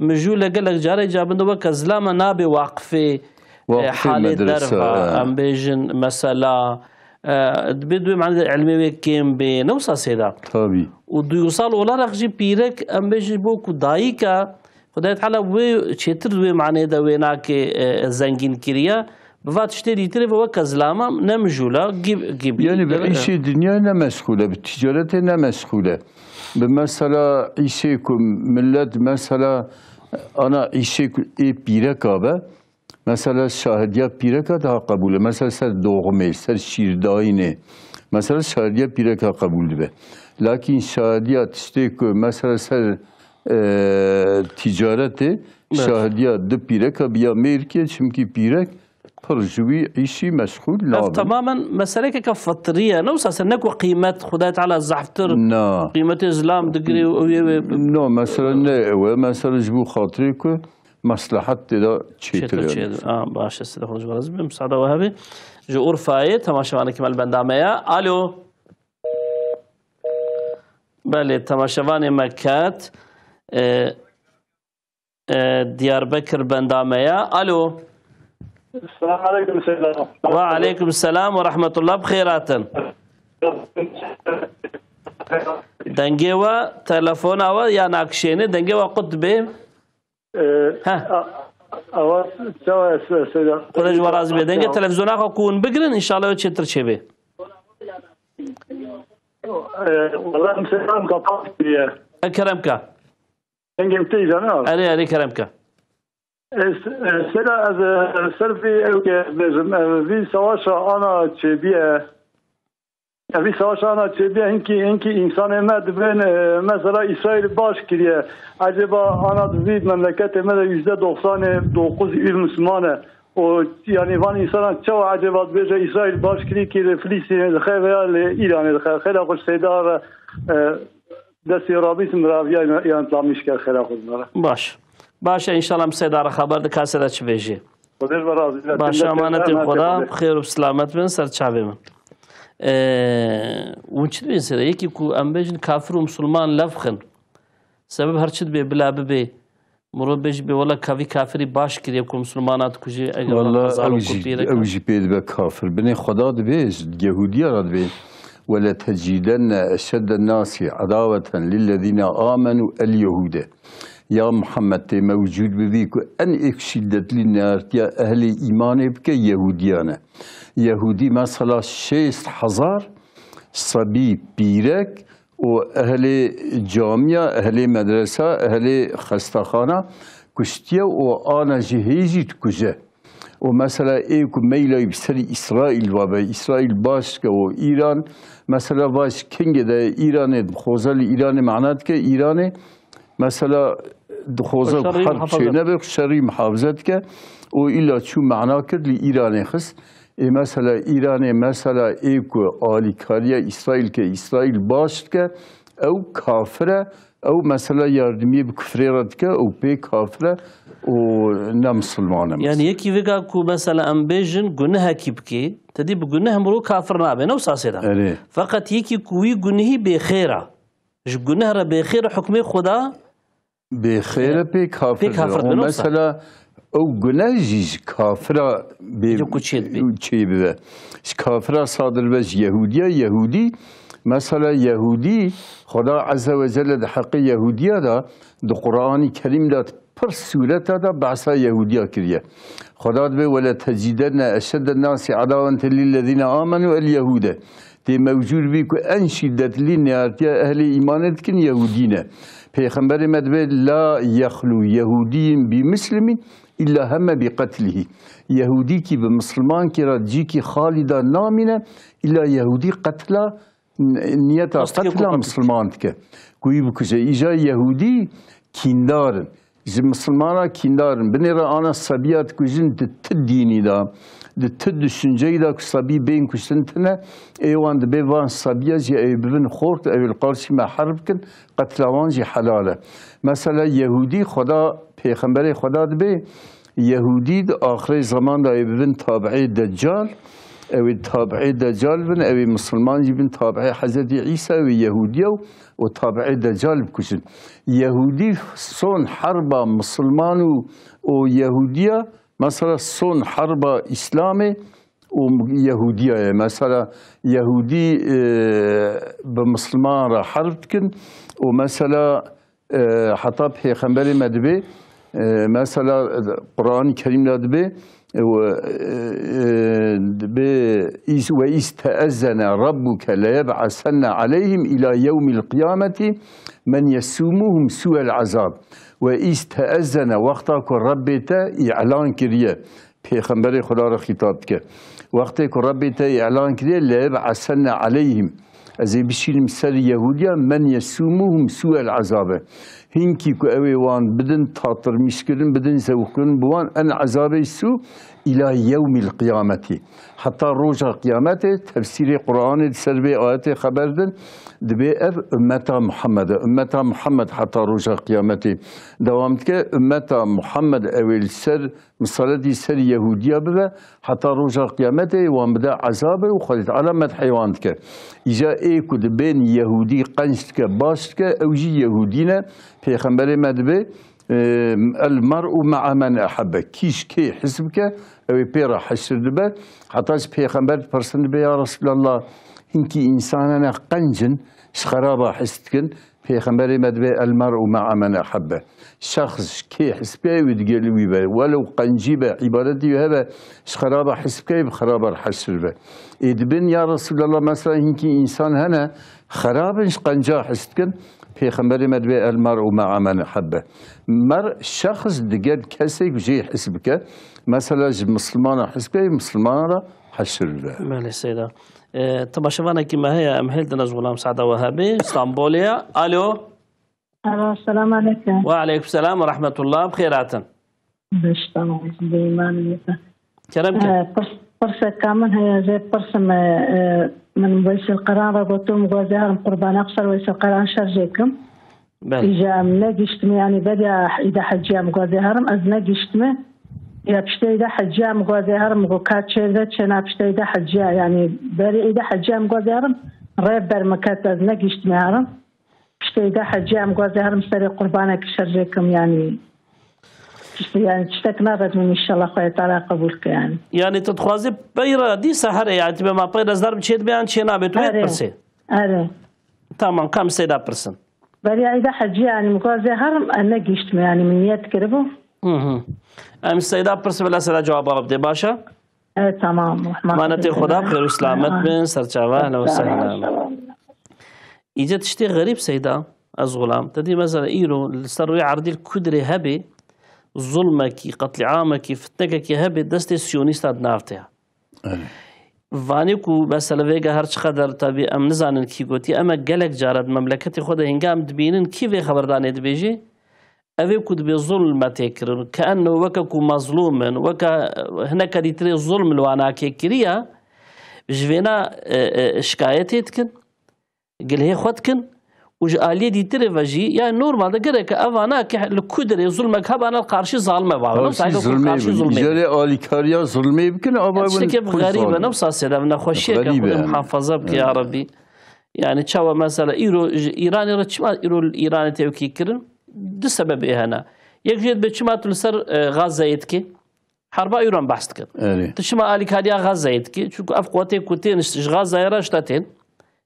mijûle gelek carê ca binde weke zilama nabe waqifê, e, Waqifê halê medresa, derva, e. Em bêjin mesela, e, dibê di wê manê de ilmê wê kêm bê, ne wisa Seyda? Tabii. Û duygusal olarak jî pîrek, em bêjin bo ku dayika, Xwedayê Teala wê çêtir di wê manê de wê nake, e, zengîn kiriye. Bi va tiştê dîtirê ve weke zilama ne mijûla, gib-, gib-, Yani bi e, îşê dinyayê ne meşxûl e, bi ticaretê ne meşxûl e. Bi mesela îşê ku millet mesela ana îşê ku ê pîreka be, mesela şahidiya pîreka daha qebûl e. Mesela ser doğumê, ser şîrdayînê. Mesela şahidiya pîreka qebûl dibe. Lakin şahidiya tiştê ku mesela ser, e, ticaretê, Evet. şahidiya di pîreka bi ya mêrkê, çimkî pîrek pir ji wî îşî meşxûl Ev nabe. tamamen meselekeke fitrî ye. Ne wisa se ne ku qîmet Xwedayê Teala zehftir Na. qîmetê zilam digirê û wê wê No, mesela ne ew e. Mesela ji bo xatirê ku maslahat tê de çêtir Çêtir yani. çêtir. A, baş e, Seyda Xwedê ji we razî be. Misada we hebe. Ji Urfayê temaşevanekî me li benda me ye. Alo. Belê, temaşevanê me ket. E, e, Diyarbekir benda me ye. Alo. Selamun aleyküm Seyda. Ve aleyküm selam ve rahmetullah. Bi xêr hatin. Dengê we, telefona we ya nakişêne, dengê we qut dibe. Ee, Heh. a-, awa, çawa se-, Seyda? Xwedê ji we razî be. Dengê televizyona xwe ku hûn bigirin, înşallah ew çêtir çêbe. Ee, wala em selam kapat kiriye. E, kerem ke. Dengê min tê îzana? Erê, erê, kerem ke. Ez, e, Seyda, ez, e, ser vî ew ke bêjim, e, vî savaşa ana çêbiye. Evî savaşana çêbiye hinkî, hinkî însanê me dibên, e, mesela Îsraîl baş kiriye. Ecêba ana di vî memleketê me de yüzde doksanê dokuz îl Misliman e. O, yani van însana çawa ecêba dibêje Îsraîl baş kiriye ki li Filîstînê dixe veya li Îranê dixe? Xêra xwe ji Seyda re, e, destê Rabî sin raviya yanıtlamış kir xêra xwe dinare. Baş. Baş e, înşallah em Seyda re xeber dika Seyda çi bêjê. Xwedê ji we razî be. Baş, Tende emanet tende Xweda, emanet Xwedê. Xêr û silamet bin ser çavê min. Ee, hûn çi dibên Seyda? Yekî ku em bêjin kafir û misilman lev xin. Sebeb her çi dibê bila bibê. Mirov bêjî bê wela kavî kafirî baş kiriye ku misilmana dikujê eger Wala wela ew zarok û jî, pîrek ew in. jî pê dibe kafir. Binê Xweda dibê, ji Yehudiya re dibê. Wele tecidenne eşedden nasi edaweten lillezîne amenu el Yehude. Ya Muhammed, tê mewcûd bibî ku en êk şîddetlî neartiya ehlê îmanê bike Yehûdiyan e. Yehûdî mesela şêst hezar sebî, pîrek û ehlê camiya, ehlê medresa, ehlê xestaxana kuştiye û ana jî hê jî dikuje. Û mesela ê ku meyla wî bi serî Îsraîl ve be, Îsraîl baş dike û Îran, mesela va ji kengê de Îranê dixwaze li Îranê mana dike, Îranê mesela dixwaze Xwe ku şerî herb muhafaza çênebe, xwe şerî muhafaza dike û îla çû mana kir li Îranê xist. Ê mesela Îranê mesela ê ku alîkariya Îsraîl ke Îsraîl baş dike, ew kafir e, Ew mesela yardimiyê bi kufrê re dike, ew pê kafir e û ne misilman e. Yani yekî vêga ku mesela em bêjin gunehekî bikê, te dî bi guneh mirov kafir nabe, ne wisa Seyda? Erê. Feqet yekî ku wî gunehî bêxêr e. Ji guneh re bêxêr e hukmê Xweda, Bêxêr e, e, pê kafir pê kafir e. Dibe, ne wisa? Mesela ew gune jî ji kafira bê-, Ji ku çê dibê. Çê bibe. Ji kafira sadir be, ji Yehûdiya, Yehûdî, mesela Yehûdî, Xweda Azze ve Celle di heqê Yehûdiya de, di Quranî Kerîm de pir sûreta de behsa Yehûdiya kiriye. Xweda dibê, "Wele tecîdenne eşedden nasi edawente lillezîne amenu el Yehûde." Tê mewcûr bî ku en şîdetlî neyartiya ehlê îmanê dikin Yehûdî ne. Pêxemberê me dibê, "La yexlu Yehûdiyyin bi Muslimîn illa hemme bi qetlihî." Yehûdîkî bi Misilmankî re cîkî xalî de namîne, îlla Yehûdî qetla, n-, niyeta Qastikê qetla ku qetil. Misilman dike. Ku wî bikuje. Îja Yehûdî kîndar in. Ji Misilmana kîndar in. Binê re ana sebiya dikujin di ti dînî de, di ti düşünceyî de ku sebî bên kuştin tine, ê wan dibê van sebiya jî ew bibin xort, ew li qarşî me herb bikin, qetla wan jî helal e. Mesela Yehûdî Xweda, Pêxemberê Xweda dibê, Yehûdî di axirê zeman de ê bibin tabi'ê Deccal, ew ê tabi'ê Deccal bin, ew ê Misilman jî bin tabi'ê Hezretî Îsa, ew ê Yehûdiya û, û tabi'ê Deccal bikujin. Yehûdî son herba Misilman û, û Yehûdiya, mesela son herba Îslamê û Yehûdiya ye. Mesela Yehûdî, e, bi Misilman re herb dikin û mesela, e, heta Pêxemberê me dibê, e, mesela, e, Quranî Kerîm de dibê, e, we, e, e, dibê, "Îs-, ve îz teezzene rabbuke leyeb'asenne aleyhim ila yewmil qiyameti men yesumuhum su'el azab." Ve îz teezzene, wexta ku Rebbê te îlan kiriye, Pêxemberê Xweda re xîtab dike. Wextê ku Rebbê te îlan kiriye, "Leyeb'asenne aleyhim." Ez ê bişînim ser Yehûdiya, "men yesumuhum su'el azabe." Hinkî ku ew ê wan bidin tatirmîşkirin, bidin zewqkirin, bi wan en ezabê su îla yewmil qiyameti. Heta roja qiyametê, tefsîrê Quranê di ser vê ayetê xeber din, dibê ev ummeta Muhammed e. Ummeta Muhammed heta roja qiyametê dewam dike. Ummeta Muhammed ew ê li ser misaletî ser Yehûdiya bibe, heta roja qiyametê wan bide ezabê û Xwedê Teala medhê wan dike. Îja ê ku dibên Yehûdî qenc dike, baş dike, ew jî Yehûdî ne. Pêxemberê me dibê, e, "El mer'u ma'a men ehebbe." Kî ji kê his bike, ew ê pê re heşir dibe. Heta ji Pêxember dipirsin, dibê, "Ya Resûlallah, hinkî însan hene qenc in, ji xeraba his dikin." Pêxemberê me dibê, "El mer'u ma'a men ehebbe." Şexs ji kê his bike, wî digel wî be. Welew qencî be, îbadetî wî hebe, ji xeraba his bike, bi xeraba re heşir be. Ê dibin, "Ya Resûlallah, mesela hinkî însan hene, xerab in, ji qenca his dikin." Pêxemberê me dibê, "El mer'u ma'a men ehebbe." Mer, şexs digel kesê ku jê his bike. Mesela ji Misilmana his bike, Misilmana re heşir be. Belê seyda. E, temaşevanekî me heye, em hêl dine ji Xulam Se'da Wehebê, Stenbolê ye. Alo. Alo, selam aleykum. Ve aleykum selam ve rahmetullah. Bi xêr hatin. Beşta, bi îmanê te. Kerem ke. E, pirs-, pirseka min heye, ez ê pirsim, e, e, min Veysel Qeran re gotum, gozê herim qurbana xwe ser Veysel Qeran şerjê kim. Belê. Îja em negiştime, yanî beriya îda heciya em gozê herim, ez negiştime. Ya piştê îda heciya em gozê herim, go ka çêr de çêna piştê îda heciya, yanî berî îda heciya em gozê herim, rê ber min ket, ez negiştime herim. Piştê îda heciya em gozê herim serê qurbanekî şerjê kim, yanî. Piştî, yanî tiştek nabe min, înşallah Xwedê Teala qebûl ke, yanî. Yanî tu dixwazî peyra dîsa herê, yanî tu bê ma peyra ez derim çê dibe yan çê nabe, tu vê Erê. Pirsê. Erê. Tamam, kam seyda pirsin. Beriya îda heciya, yanî min gozê herim, e, negiştime, yanî min niyet kiribû. Hı hı. Em seyda pirsin, bila seyda cevaba bide, başa? E, tamam. Emanetê Xweda, xêr û selamet bin, serçava, ehlen ve sehlen. Îca tiştê xerîb seyda, ez Xulam. Te dî mesela îro li ser rûyê erdî li Kudirê hebê, zulmekî, qetlîamekî, fitnekekî hebê, destê siyonîsta di nav te ya. Evet. Vanê ku mesela vêga her çiqeder tabî em nizanin kî gotiye, em e gelek cara di memleketê xwe de hênga em dibînin, kî vê xeberdanê dibêjê? Ev ê ku dibê zulm me tê kirin, ke enno weke ku mezlûm in, weke, e, hineke dîtirê zulm li wan ake kiriya, ji vêna, e, e, şikayetê dikin, gilhê xwe dikin û ji aliyê dîtirê ve jî, ya normalde gereke evana ke li ku dirê zulmek hebana li qarşî zalime bave. Qarşî zulmê bin. Îcarê alîkariya zulmê bikin, ava bin. Tiştekê xerîb e, ne wisa sêde, nexweşiyeke Xwedê muhafaza bike, ya Rebbî. Yani çawa mesela îro ji Îranê re çima îro li Îranê tevkî kirin? Du sebebê hene. Yek jê dibe çima tu li ser, e, Gazeyê dikî? Herba Îran behs dikin. Erê. Tu çima alîkariya Gazeyê dikî? Çunku ev quwetê ku tên ji Gazeyê re ji te tên.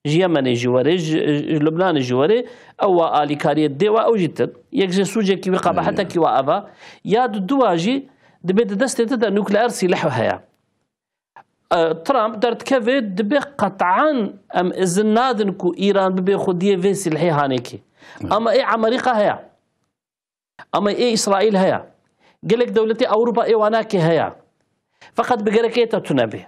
Ji Yemenê jî werê, ji, ji Lubnanê jî werê, ew wa alîkariyê dê wa ew jî tin. Yek jê sûcekî wî, qebahetekî wa eva. Ya di dua jî dibê di destê te de nukleer sîleh heye. E, Trump derdikeve, dibe qet'an em izin nadin ku Îran bibe xwediyê vê sîlhê hanekê. Ama ê Amerîka heye. Ama ê Îsraîl heye. Gelek dewletê Ewropa ê wanakê heye. Feqet bi gerekê te tune bê.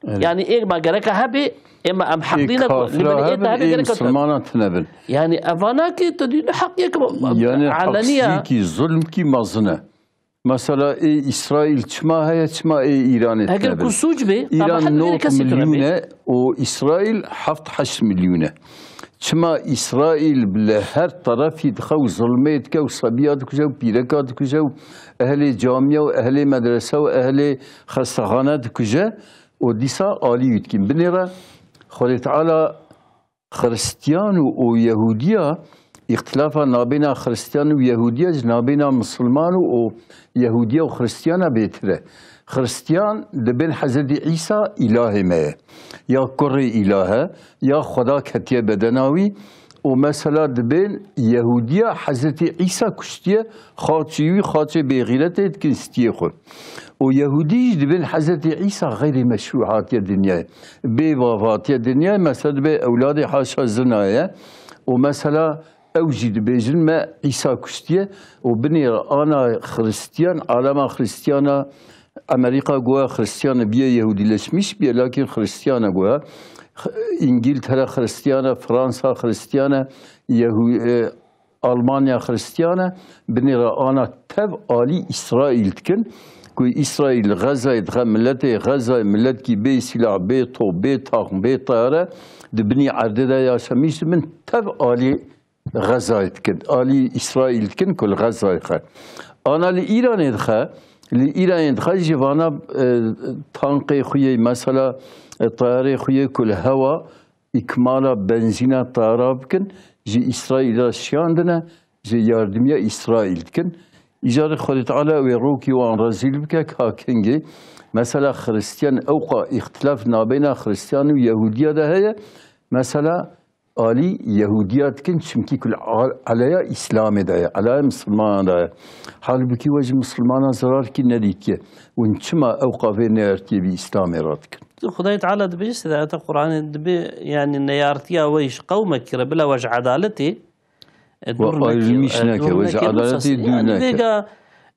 Evet. Yani ê ma gereka hebe, ê ma em heqlî ne ku, li kafira belê ê te hebe, ê gereka te. Misilmana tune bin. Yani evana ki te dî ne heq yek Yani aleniye. Haksizîkî, zulmkî mezin e. Mesela ê Îsraîl çima heye, çima ê Îranê Eger tune bin? Ku sûc bê, Îran nod milyûn e û Îsraîl heft heşt milyûn e. Çima Îsraîl li her terefî dixe û zilmê dike û sebiya dikuje û pîreka dikuje û ehlê camiya û ehlê medrese û ehlê xestexane dikuje û dîsa alî wî dikîn? Binêre Xwedê Teala Xristiyan û, û Yehûdiya, îxtilafa nabêna Xristiyan û Yehûdiya ji nabêna Misilman û, û Yehûdiya û Xristiyana bêtir e. Xristiyan dibên Hezretî Îsa îlahê me ye. Ya kurê îlah e, ya Xweda ketiye bedena wî û mesela dibên Yehûdiya Hezretî Îsa kuştiye, xaçî wî xaçê bêxîretê dikin stiyê xwe. Û Yehûdî jî dibên Hezretî Îsa xeyrê meşrû hatiye dinyayê. Bê vav hatiye dinyayê, mesela dibê ewladê haşa zina ye. Û mesela ew jî dibêjin me Îsa kuştiye û binêre ana Xristiyan, alema Xristiyana Amerîka goya Xristiyan e, biye Yehûdîleşmiş biye, lakin Xristiyan e goya. X-, Îngîltere Xristiyan e, Fransa Xristiyan e, Yehû-, e, Almanya Xristiyan e, binêre ana tev alî Îsraîl dikin, ku Îsraîl li Xezayê dixe, miletê Xezayê, miletkî bê sîlah, bê top, bê taxm, bê teyare, di binî erdê de yaşamîş dibin, tev alî Xezayê dikin, alî Îsraîl dikin ku li Xezayê dixe. Ana li Îranê dixe, li Îranê dixe ji vana, e, tankê xwe yê, mesela, e, teyarê xwe yê ku li hewa îkmala benzîna tara bikin, ji Îsraîl re şiyandine, ji yardimiya Îsraîl dikin. Îcarê Xwedê Teala wê rokî wan rezîl bike ka kengê. Mesela Xristiyan ewqa îxtilaf nabêna Xristiyan û Yehûdiya de heye. Mesela alî Yehûdiya dikin, çimkî ku li al-, eleya Îslamê de ye, eleya Misilmanan de ye. Halbukî we ji Misilmanan zerarkî nedîtiye. Hûn çima ewqa vê neyartiyê bi Îslamê re dikin? Xwedayê Teala dibêje, sedayeta Qur'anê dibê, yani neyartiya we ji qewmekî re bila we ji edaletê, e, Ve dûr neke, ayrılmış e, neke, dûr ve neke, cehaletî dûr yani neke. Vêga,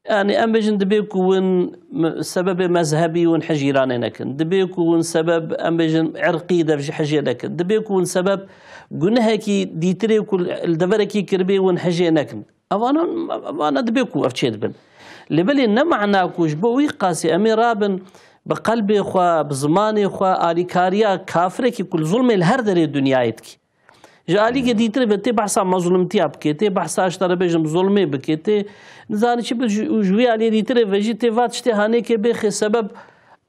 yani em bêjin dibê ku hûn me-, sebebê mezhebî hûn hej Îranê nekin. Dibê ku hûn sebeb, em bêjin, irqî dev ji hejê nekin. Dibê ku hûn sebeb gunehekî dîtirê ku li deverekî kiribê hûn hejê nekin. Evana, evana dibê ku ev çê dibin. Lê belê ne mana ku ji bo wî qasî em ê rabin bi qelbê xwe, bi zimanê xwe, alîkariya kafirekî ku li zulmê li her derê dinyayê dikî. Ji alîkê dîtir ve tê behsa mezlûmtiya bike, tê behsa ji te re bêjim zulmê bike, tê nizane çi bi ji, ji wî alî dîtir ve jî tê va tiştê hanêkê bêxê sebeb,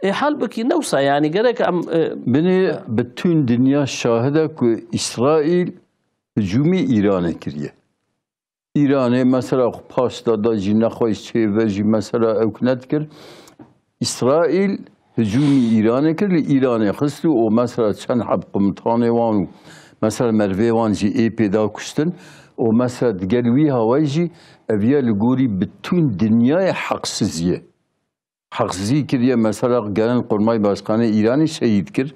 e, halbukî ne wisa, yani gerek em, e, Binê bütün dünya şahid e ku Îsraîl hicûmî Îranê kiriye. Îranê mesela xwe paş da, da jî nexweş çêve jî mesela ew ki nedikir. Îsraîl hicûmî Îranê kir, li Îranê xist û, û mesela çend heb qumtanê wan û mesela mervê wan jî ê pê da kuştin û mesela digel wî hawayî jî ev ya li gorî bütün dinyayê heqsizî ye. Heqsizî kiriye, mesela genel Kurmay Başkanê Îranê şehîd kir.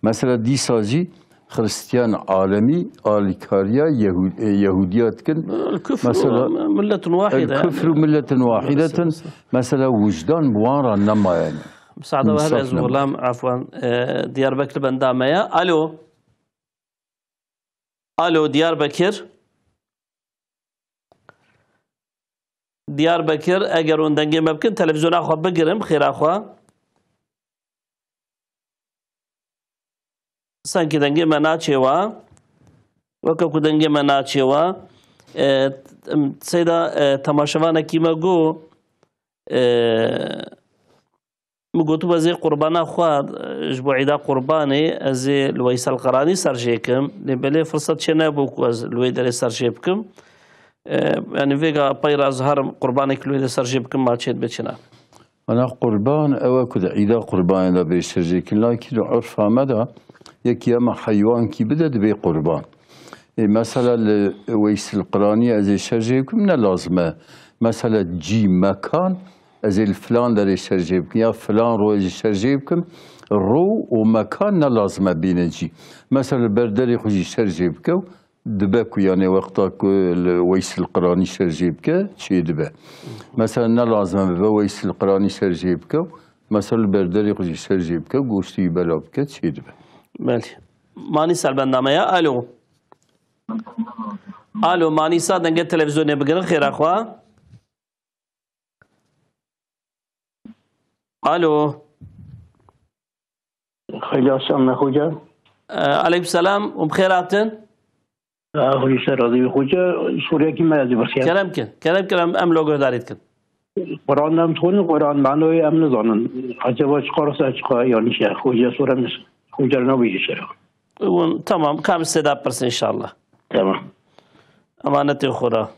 Mesela dîsa jî Xristiyan alemî alîkariya Yehû-, e, Yehûdiya dikin. El küfru Mesela, milletun wahide, el küfru yani. Milletin wahidetin. Mesela, mesela wijdan bi wan re nemaye. Misade ve her ez gulam, afwan, e, Diyarbekir benda me ya. Alo. Alo, Diyarbekir. Diyarbekir, eger hûn dengê me bikin, televîzyona xwe bigirim, xêra xwe. Sankî dengê me naçê wa. Weke ku dengê me naçê wa. E, em, seyda, e, temaşevanekî me got, e, Min gotibû, ez ê qurbana xwe, e, ji bo Îda Qurbanê ez ê li Weysel Qeranî ser jê kim. Lê belê firset çê nebû ku ez li wê derê ser jê bikim. E, yanî vêga peyra ez herim qurbanek li wê de ser jê bikim, ma çê dibe çi ne? Ana qurban, ew e ku di îda qurbanê de bê şirjêkin, lakî li urfa me de yekî hema heywankî bide dibê qurban. Ê, mesela li Weysil Qiranî ez ê şerjê bikim, ne lazim e. Mesela cî, mekan, ez ê li filan derê şerjê bikim ya filan rojê şerjê bikim, ro û mekan ne lazim e bîne cî. Mesela li ber derê xwe jî şerjê bike û dibe ku, yanê, wexta ku li Weysil Qiranî şerjê bike, çê dibe. Mesela ne lazim e bibe Weysil Qiranî şerjê bike, mesela li ber derê xwe jî şerjê bike, goştî wî belav bike, çê dibe. Belê. Manîsa li benda me ya. Alo. Alo, Manîsa, dengê televîzyonê bigirin, xêra xwe. Alo. Xeyr, selam, xoca. E, aleyküm selam û bi xêr hatin. Ha, xoca, ser razî be. Xoca, sorekî me ez ê pirsiyam. Kerem kin, kerem kin, em, em lo guhdarî dikin. Quran em dixwînin, Quran manoyê em nizanin. Acaba çiqas e, çiqas yanlış e? Xoca, sore min, xoca nabêjî sera. Hûn, tamam, ka min sêda pirsin inşallah. Tamam. Emanetê Xweda.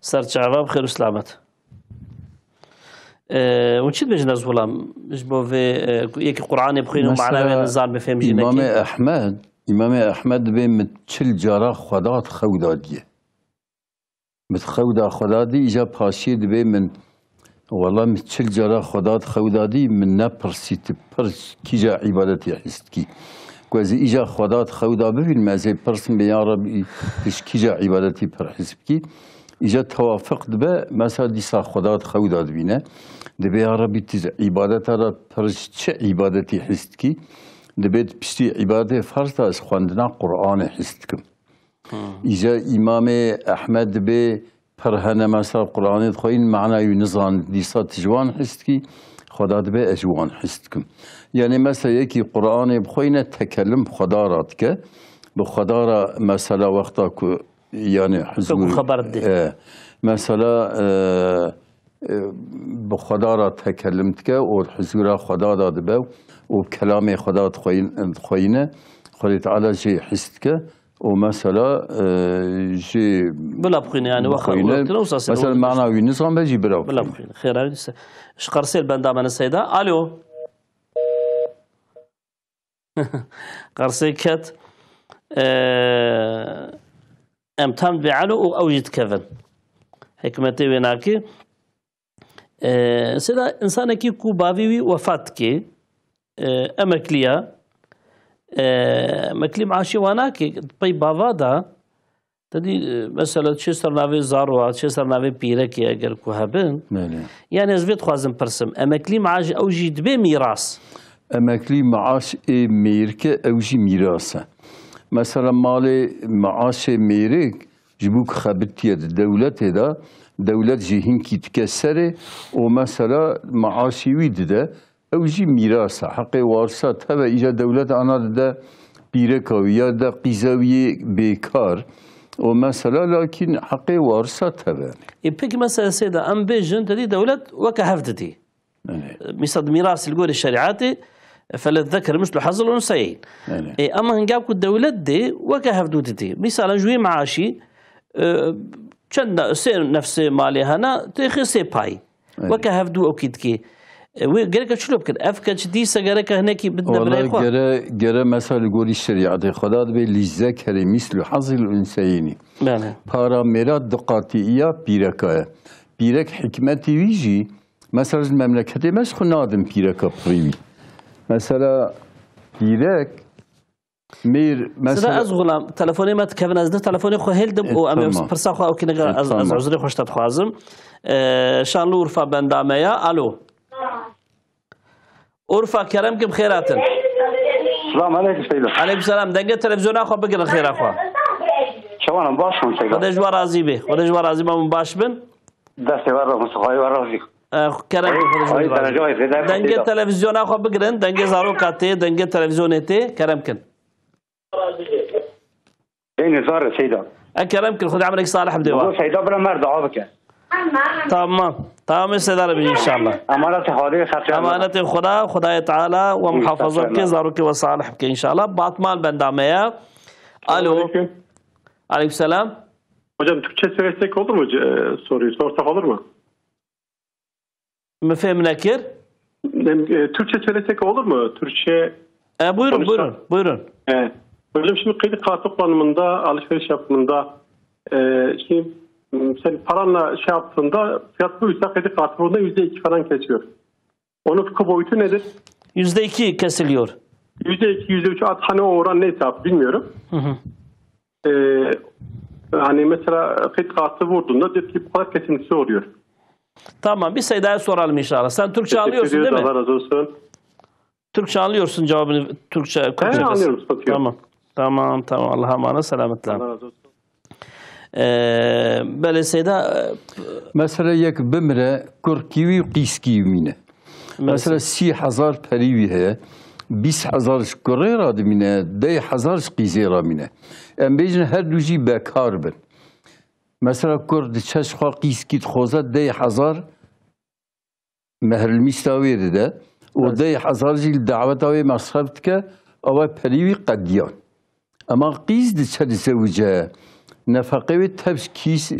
Ser çava bi xêr û selamet. Ee, hûn çi dibêjin ez xulam? Ji bo vê, e, ku yekî Qur'anê bixwîne û Mesela, manayê wê nizan, bi fêm jî Îmamê nekî. Ehmed, Îmamê Ehmed dibê min çil cara Xweda di xew da diye. Min di xew da Xweda dî, îja paşiyê dibê min, wela min çil cara Xweda di xew da dî, min nepirsî tu pir kîja îbadetê hîs dikî. Ku ez ê îja Xweda di xew da bibînim, ez ê pirsim bê, ya Rebî, tu ji kîja îbadetî pir hîs bikî? Îja tewafiq dibe, mesela dîsa Xweda di xew da dibîne. Dibê, ya Rebî, tu ji îbadeta re pir ji çi îbadetî hîs dikî? Dibê di piştî îbadetê ferz de ez xwendina Qur'anê hîs dikim. Hmm. Îja Îmamê Ehmed dibê pir hene mesela Qur'anê dixweyîn, mana wî nizan, dîsa tu ji wan hîs dikî, Xweda dibê ez ji wan hîs dikim. Yanî mesela yekî Qur'anê bixweyne tekellim bi Xweda re dike. Bi Xweda re mesela wexta ku yanî huzur, xeber didê. E, mesela, e, e, bi Xweda re tekellim dike û huzura Xweda de dibe û kelamê Xweda dixweyin-, dixweyine, Xwedê Teala jê hîs dike û mesela, e, jê Bila bixwîne, yani, wek bixwîne. Wek wisa mesela mana wî nizan be jî bila bixwîne. Bila bixwîne. Xêra wî dîse. Ji Qersê li benda me ne Seyda. Alo. Qersê ket. E, em tam dibê elo û ew jî dikevin. Hikmetê wê nakê. E, sêda insanekî ku bavê wî wefat dike, e, emekliya, e, emeklî maaşê wan nake, pey bava da, te dî, e, mesela çê ser navê zaroa, çê ser navê pîrekê eger ku hebin. Belê. Yani ez vê dixwazim pirsim, emeklî maaş ew jî dibê mîras? Emeklî maaş ê mêrike ew jî mîras e. Mesela malê maaşê mêrik ji bo ku xebitiye di dewletê de, dewlet jî hinkî dike serê û mesela maaşî wî dide, ew jî mîras e. Heqê warisa teve, îca dewlet ana dide pîreka wî ya dide qîza wî yê bêkar û mesela lakîn heqê warisa teve. Ê, peki mesela Seyda, em bêjin, te dî dewlet weke hev didî. Belê. Mîsal di mîrasê li gorî şerîetê, فللذكر مثل حظ الأنثيين. Belê. Ê, ama hingab ku dewlet dê weke hevdû didê. Mîsal ji wî maaşî, e, çend ne-, sê nefsê malê hene, têxê sê payî. Belê. Weke hevdû ew kî dikê. E, wê gereke çilo bikin? Ev keç dîse gereke hinekî bidine Wala birê xwe. Gere, gere mesela li gorî şerîetê Xweda dibê للذكر مثل حظ الأنثيين. Belê. Para mêra du qatî ya pîreka ye. Pîrek hikmetî wî jî Mesela ji memleketê me ji xwe nadin pîreka pirî wî. Mesela pîrek, mêr, Mesela mesela ez xulam, telefonê me dikevin, ez di telefonê xwe hêl dim E, û em ê tamam. Pirsa xwe ew kî nega E, ez, ez tamam. Uzrê xwe ji te dixwazim. E, Şanlıurfa benda me ya. Alo. Urfa, kerem kim xêr hatin. Selam aleyküm Seyda. Aleyküm selam. Dengê televizyona xwe bigirin xêra xwe. Çawanam, baş in Seyda. Xwedê ji we razî be. Xwedê ji we razî be, hûn baş bin. Destê we re, Mustafa, we razî. Eh, kerem Ay, ki, xwedê ji ay, we razî. Derecayê zêde Dengê Seyda. Televizyona xwe bigirin, dengê zaroka tê, dengê televizyonê tê, kerem kin. Ê nizar Seyda. E, kerem kin, Xwedê emrek salih bide wa. Bu Seyda bira mer dua bike. Tamam. Tamam, Seyda re bin inşallah. Emanet halê xerçe. Emanetê Xweda, Xwedayê Teala we muhafaza bike, zarokê we salih bike inşallah. Batman benda me ya. Alo. Aleyküm. Aleyküm selam. Hocam, Türkçe söylesek olur mu? E, soruyu sorsak olur mu? Mi fêm nekir? Dem- e, Türkçe söylesek olur mu? Türkçe E, buyurun, konuşsak. Buyurun, buyurun. E, hocam, şimdi kredi kartı kullanımında, alışveriş yapımında, e, şimdi m, sen paranla şey yaptığında fiyat buysa kredi kartı burada yüzde iki falan kesiyor. Onun hukuk boyutu nedir? Yüzde iki kesiliyor. Yüzde iki, yüzde üç, at hani o oran neyse abi bilmiyorum. Hı hı. Ee, Hani mesela kredi kartı vurduğunda diyor ki bu kadar kesintisi oluyor. Tamam, bir Seyda'ya soralım inşallah. Sen Türkçe Teşekkür anlıyorsun ediyoruz, değil mi? Allah razı olsun. Türkçe anlıyorsun cevabını, Türkçe, He, Kürtçe. Anlıyorum, sıkıntı yok. Tamam. Tamam, tamam. Allah'a emanet, selametle. Allah razı olsun. Ee, belê Seyda, e, Mesela yek bimire, kur kî wî û qîz kî wî mîne. Mesela Mesela sî hezar perî wî heye, bîst hezar ji kurê re dimîne, deh hezar ji qîzê re mîne. Em bêjin her du jî bekar bin. Mesela kur diçe ji xwe qîz kî dixwaze deh hezar mehrlmîsta wê dide û Evet. deh hezar jî li daweta wê mesref dike, ew perî wî qediyan. Ema qîz diçe dizewice, nefeqê wê tev ji kîs,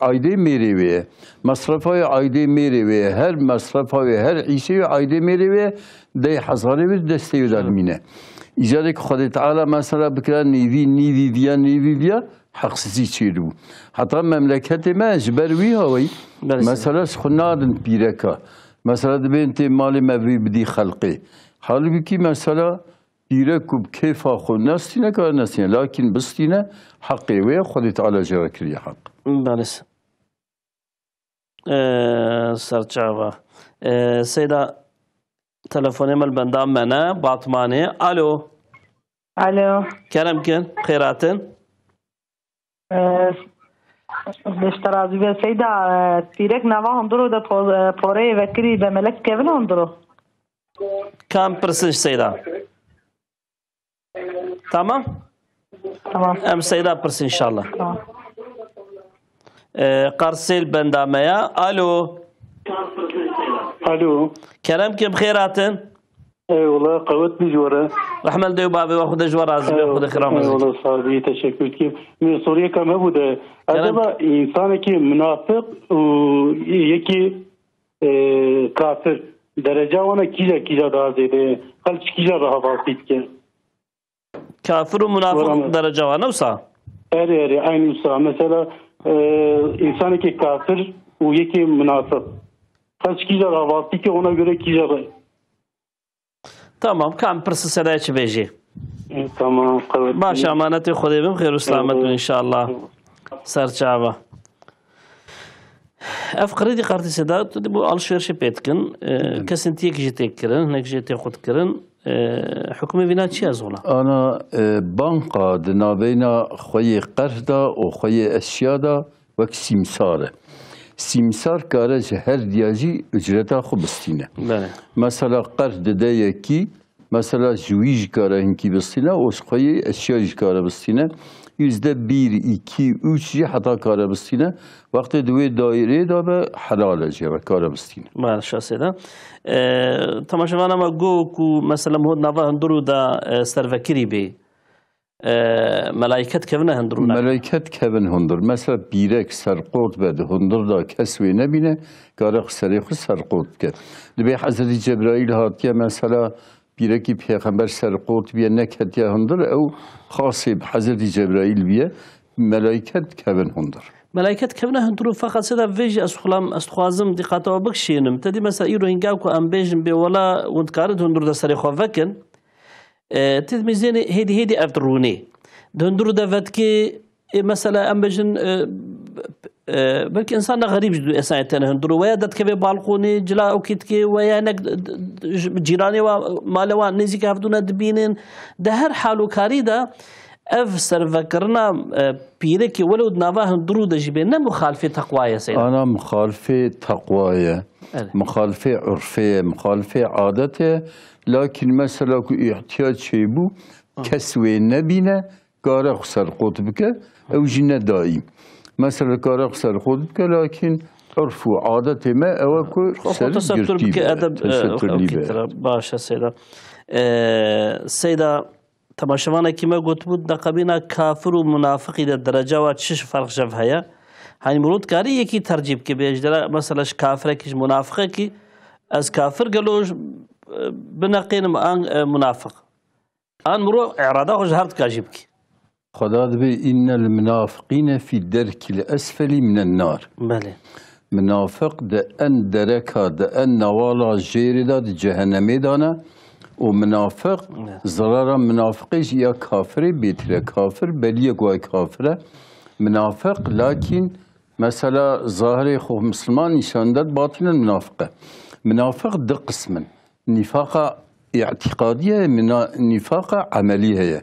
aydê mêrê wê ye. Mesrefa wê aydê mêrê wê ye. Her mesrefa wê, her îşê wê aydê mêrê wê ye. Deh hezarê wê destê wê de dimîne. Îcarê ku Xwedê Teala mesela bikira nêvî, nêvî viya, nêvî viya, heqsizî çêdibû. Heta memleketê me ji ber wî hawayî, Belê. Mesela ji xwe nadin pîreka. Mesela dibên tê malê me vê bidî xelqê. Halbûkî mesela pîrek ku bi kêfa xwe nestîne, kare nestîne. Lakîn bistîne, heqê wê ye, Xwedê Teala jê re kiriye heq. Belê. Ee, serçava. Ee, Seyda, telefonê me li benda me ne, Batmanê. Alo. Alo. Kerem kin, xêr hatin. Ee, Beşte razî be Seyda, ee, pîrek nava hunduro de po-, ee, poreyê vekirî be melek kevin hunduro. Kam pirsin ji Seyda? Tamam. Tamam. Em Seyda pirsin inşallah. Tamam. Ee, Qarsêl benda me ya. Alo. Alo. Kerem kim xêr hatin. Eyvallah, qewet bî ji we re. Rehmel dê û bavê we, Xwedê ji we razî be, Xwedê xêra me zî. Eyvallah, sağ bî, teşekkür dikim. Min soriyeka me bû de. Kerem. Acaba insanekî munafiq û yekî, e, kafir, dereca wana kîja, kîja daha zêde ye? Xelk kîja re hevaltî dike? Kafir û munafiq Wala me- dereca wan, ne wisa? Erê, erê, aynı wisa. Mesela, e, insanekî kafir û yekî munafiq. Xelk kîja re hevaltî dike, ona göre kîja re. Tamam, kam pirsi sedaya çi bêjî? E, tamam, qewet Baş bî. Emanetê Xwedê bim, xêr û selamet bin Evet. inşallah. Serçava. Ev kredî kartê Seyda, tu dî bu alışverişê pê dikin. E, Evet. Kesintiyek jê tê kirin, hinek jê tê xwe dikirin. E, hukmê vîna çi ye zola? Ana, e, banka di navbeyna xwe yê qerh da û xwe yê eşya da wek sîmsar e. Sîmsar kare ji her diya jî ucreta xwe bistîne. Belê. Mesela qerh dide yekî, mesela ji wî jî kare hinkî bistîne û ji xwe yê eşya jî kare bistîne. Yüzde bir, iki, üç jî heta kare bistîne. Wextê di wê daîreyê de be, helal e jê re kare bistîne. Baş e Seyda. E, temaşevana me got ku mesela hûn nava hundirû de, e, servekirî bê. E, melayket kevine hundirû ne? Melayket kevin hundir. Mesela pîrek serqot be di hundir de kes wê nebîne, kare xwe serê xwe serqot bike. Dibê Hezretî Cebraîl hatiye mesela pîrekî pêxember serqot biye neketiye hundir, ew xasê bi Hezretî Cebraîl biye, melayket kevin hundir. Melayket kevine hundir û feqet sê de vê jî ez xulam, ez dixwazim dîqata we bikişînim. Te dî mesela îro hînga ku em bêjin bê wela hûn dikarin hundir de serê xwe vekin. E, ti mîzênê hêdî hêdî ev dirûnê. Di hundirû de vetkê, e, mesela em bêjin, e, e, belkî insana xerîb ji dû esayê tene hundirû. Weya derdikeve balkonê, cila okî dikê, weya hinek d-, d-, ji cîranê wa, malê wan nêzîkî hevdû ne dibînin. Di her hal û karî de ev servekirina, e, pîrekê welew di nava hundirû de jî bê, ne muxalifê teqwa ye Seyda? Ana muxalifê teqwa ye. Evet. Muxalifê urfê ye, muxalifê adet e. Lakin mesela ku îhtiyac çêbû, kes wê nebîne, kare xwe serqot bike, ew jî ne daîm. Mesela kare xwe serqot bike, lakin urf û adetê me ew e ku Xwe ser tesettür girtî bike, be, edeb, e, tesettürlî be. Baş e, Seyda. E, Seyda, Temaşevanekî me gotibû, di qebîna kafir û munafiqî de dereca wa çi ferq jev heye? Hanî mirov dikarî yekî tercîh bike, bê ji dera, mesela, ji kafirekî, ji munafiqekî, ez kafir gelo ji, e, bineqînim an, e, munafiq. An mirov îrada xwe ji her dika jî bike. Xweda dibê, "Innel munafiqîne fî derkil esfelî minen nar." Belê. Munafiq di en dereka, di en newala jêrê de, di cehennemê de ne. Û munafiq, Evet. zerara munafiqê ji ya kafirê bêtir e. Kafir beliyek wayê kafir e. Munafiq, lakîn, mesela, zahirê xwe Misliman, nîşan de batînen munafiq e. Munafiq du qism in. Nîfaqa îtîqadî heye, mina-, nîfaqa emelî heye.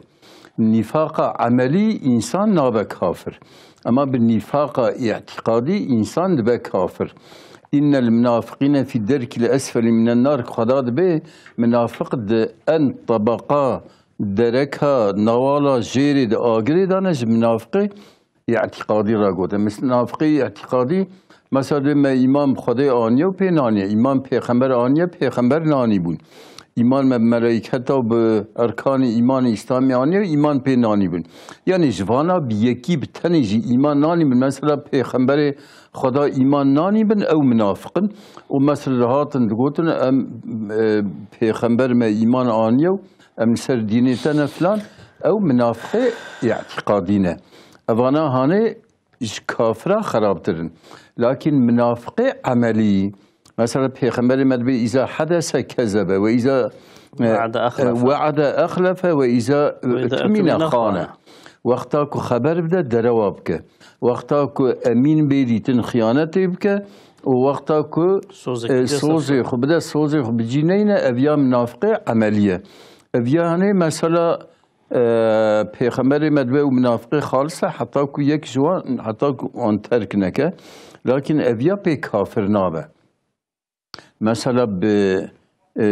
Nîfaqa emelî însan nabe kafir. Ema bi nîfaqa îtîqadî însan dibe kafir. "Innel munafiqîne fî derkil esfelî minen nar", Xweda dibê, munafiq di en tebeqa, dereka, newala jêrê di agirê de ne, ji munafiqê îtîqadî re gote. Mis-, munafiqê îtîqadî, mesela, dê me îman bi Xwedê aniye û pê naniye. Îman pêxember aniye, pêxember nanîbûn. Îman me bi meleyketa û bi erkanê îmanê Îslamê aniye û îman pê nanîbûn. Yanî ji vana bi yekî, bi tenê jî îman nanîbûn. Mesela, pêxemberê Xweda îman nanîbin, ew munafiq in. Û mesela hatin digotin, em, e, pêxember me îman aniye û em li ser dînê te ne filan, ew munafiqê îtîqadî ne. Evana hanê ji kafira xerabtir in. Lakîn munafiqê emelî, mesela, Pêxemberê me dibê, "Îza hedese kezebe, we îza, e, We'ade exlefe. we'ade exlefe, we îza, e, Ve îza etumîne etumîne xane." xane. Wexta ku xeber bide, derewa bike. Wexta ku emîn bê dîtin, xiyanetê bike û wexta ku, Sozê e, xwe bide sozê sazê. xwe bide, sozê xwe bicî neyne, ev ya munafiqê emelî ye. Ev ya hanê, mesela, e, Pêxemberê me dibe û munafiqê xalis e, heta ku yek ji wan, heta ku wan terk neke. Lakin ev ya pê kafir nabe. Mesela bi, e,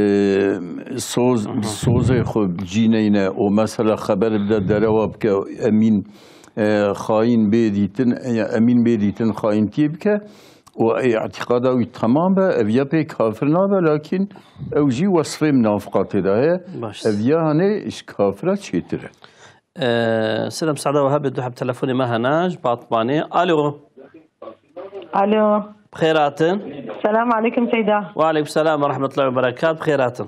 soz, Aha. sozê xwe cîneyne û mesela xeber bide derewa bike, emîn, e, xayîn bê dîtin, ya emîn bê dîtin, xayîntiyê bike û îtîqada wî temam be, ev ya pê kafir nabe, lakin ew jî wesfê munafiqatê de heye. Baş. Ev ya hanê ji kafira çêtir e. Ee, Seyda, misade we hebe, du heb telefonê me hene ji Batmanê. Alo. Alo. Bi xêr hatin. Selam aleykum Seyda. Ve aleykum selam ve rahmetullahi ve berekat. Bi xêr hatin.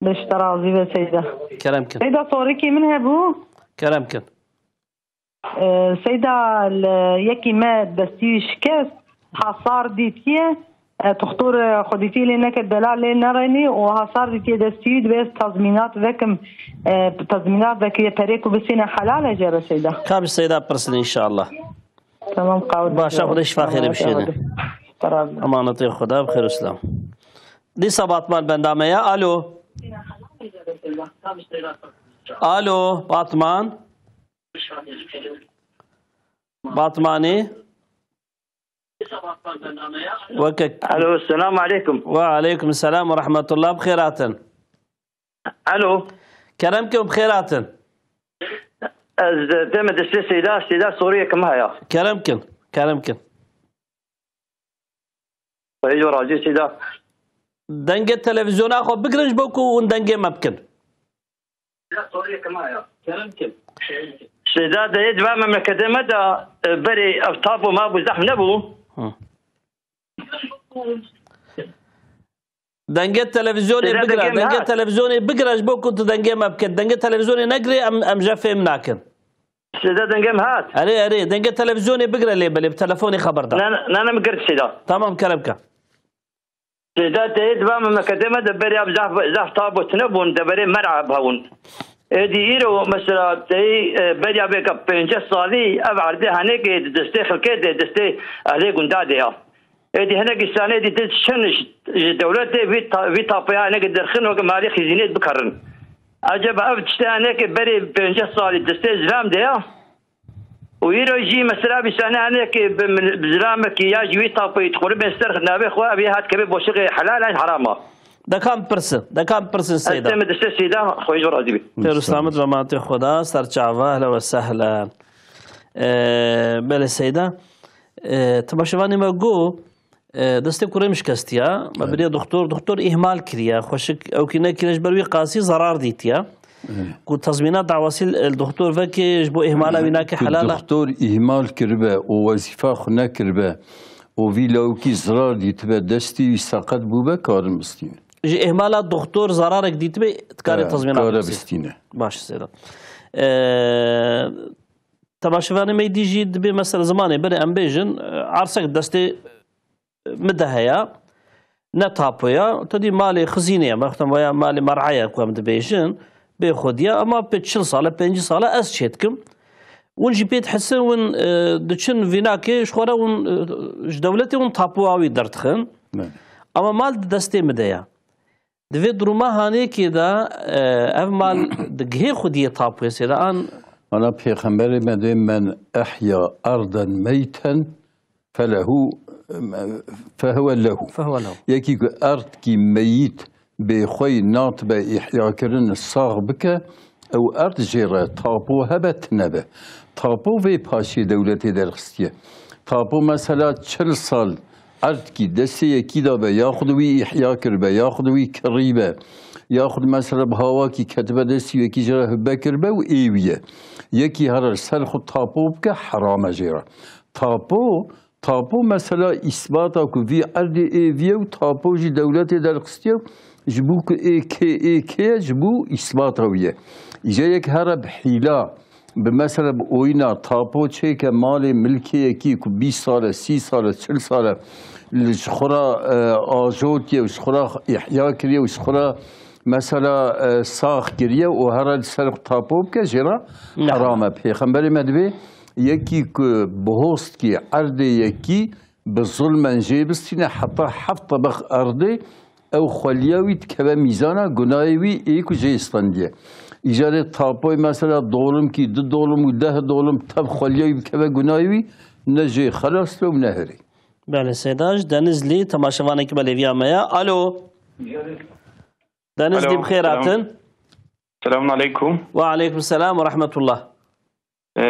Beşte razî be Seyda. Kerem kin. Seyda, sorikî min hebû. Kerem kin. Ee, Seyda, li yekî me destî şikest, hasar dîtiye. E, Tuxtor, e, xwedîtî lê neke, delal lê nerênî û hasar dîtiye destî, divê ez tazmînat vekim. E, tazmînat vekiriye, perê ku bisîne helal e jê re Seyda. Ka bi Seyda pirsin inşallah. Tamam, qawil. Başa, Xwedê şifa xêrê bişêne. Tamam. Emanetê Xweda, bi xêr û selam. Dîsa Batman benda me ya. Alo. Alo, Batman. Batmanî. Weke Alo, selamu aleykum. Ve aleykum selam ve rahmetullah. Bi xêr hatin. Alo. Kerem ke, bi xêr hatin. Ez, e, deme destê Seyda, Seyda soriyek me heye. Kerem kin, kerem kin. Xwedê razî Seyda. Dengê televizyona xwe bigirin ji bo ku hûn dengê me bikin. Seyda, dayê di va memleketê me de, e, berê ev tapo mabû, zehf nebû. Hı. Dengê televizyonê Seyda, bigire, dengê me dengê hat. televizyonê bigire ji bo ku tu dengê me bike. Dengê televizyonê negirê, em, em je fêm nakin. Seyda, dengê me hat. Erê, erê, dengê televizyonê bigire lê belê, bi telefonê xeber da. Ne, ne, ne, min girt Seyda. Tamam, kerem ke. Seyda, teyê di va memleketê me de berê ev zaf, zaf tabû tune bûn, deverê mer'ab hebûn. Êdî îro mesela teyê, e, beriya vêka pênceh salî ev erdê henêkê di destê xelkê de, destê ehlê gunda de ya. Êdî hinek îsanê dîtin çin ji, ji dewletê vî ta-, vî tapeya hinekê derxin weke malê xîzînê bikarin. Eceba ev tiştê hinekê berê pênceh salî destê zilam de ya. Û îro jî mesela vî sene hinekê bi mil-, bi zilamekî ya ji wî tapeyî dixwere bên ser navê xwe, ev ê hat keve boşiqê helal an heram a. Dekan pirsin, dekan pirsin Ez Seyda. tê min destê Seyda, xwe ji razî bî. Pêr û selamet ve emanetê Xweda, ser çava, ehlen ve sehlen. Ee, belê Seyda. Ee, temaşevanê me got, ee, destê kurê min şikestiya. Me Evet. biriye doktor, doktor îhmal kiriye. Xweşik ew kî nekiriye ji ber wî qasî zarar dîtiye. Ku tazmînat dawasî li doktor veke ji bo ihmala wî nake helal e. Doktor îhmal kiribe û wezîfa xwe nekiribe û vî lawikî zirar dîtibe, destê wî seqet bûbe, karin bistîne. Ji ihmala doktor zararek dîtibe, dikare tazmînat bistîne. Baş, Seyda. Ee, temaşevanê me dî jî dibê mesela zimanê berê em bêjin, e, ersek destê min de heye, ne tapo ya, tu dî malê xizînê ye, mextem veya malê mer'a ye ku em dibêjin, bê xwedî ye, ama pê çil sal e, pêncî sal e ez çêdikim. Hûn jî pê dihisin, hûn, e, diçin vînakê, ji xwe re hûn, e, ji dewletê hûn tapoya wî derdixin. Belê. Ama mal di destê min de ye. Di vê duruma hanêkê de, e, ev mal digihê xwediyê tapoyê, Seyda, an? Ana Pêxemberê me dê, "Men ehya erden meyten felehu, fehuwe lehu." Fehuwe lehu. Yekî ku erdkî meyît bê xwe yî natibe îhya kirin, sax bike, ew erd jê re tapo hebe, tine be. Tapo vê paşê dewletê derxistiye. Tapo mesela çil sal erdkî destê yekî de be, yaxud wî îhya kiribe, yaxud wî kirîbe, yaxud mesela bi hawakî ketibe destî yekî jê re hibe kiribe û ê wî ye. Yekî here ser xwe tapo bike, heram e jê re. Tapo, tapo mesela îsbata ku vî erdê ê vî ye û tapo jî dewletê derxistiye, ji bo ku ê kê ê kê ye, ji bo îsbata wî ye. Îca yek here bi hîla, bi mesela bi oyna tapo çêke malê milkê yekî ku bîst sal e, sî sal e, çil sal e, li ji xwe re, e, ajotiye û ji xwe re îhya kiriye û ji xwe re mesela, e, sax kiriye û here li ser xwe tapo bike, jê re heram e. Pêxemberê me dibê, yekî ku bi hostkî erdê yekî bi zulmen jê bistîne heta heft tebeq erdê, ew xweliya wî dikeve mîzana gunayê wî ê ku jê stendiye. Îcarê tapoyê mesela dolimkî, du dolim û deh dolim tev xweliya wî bikeve gunayê wî, ne jê xelas dibe û ne herê. Belê, Seyda, ji Denizlî temaşevanekî me lêviya me ye. Alo. Denizlî, bi xêr hatin. Selamun aleykum. Ve aleykum selam ve rahmetullah. Ee,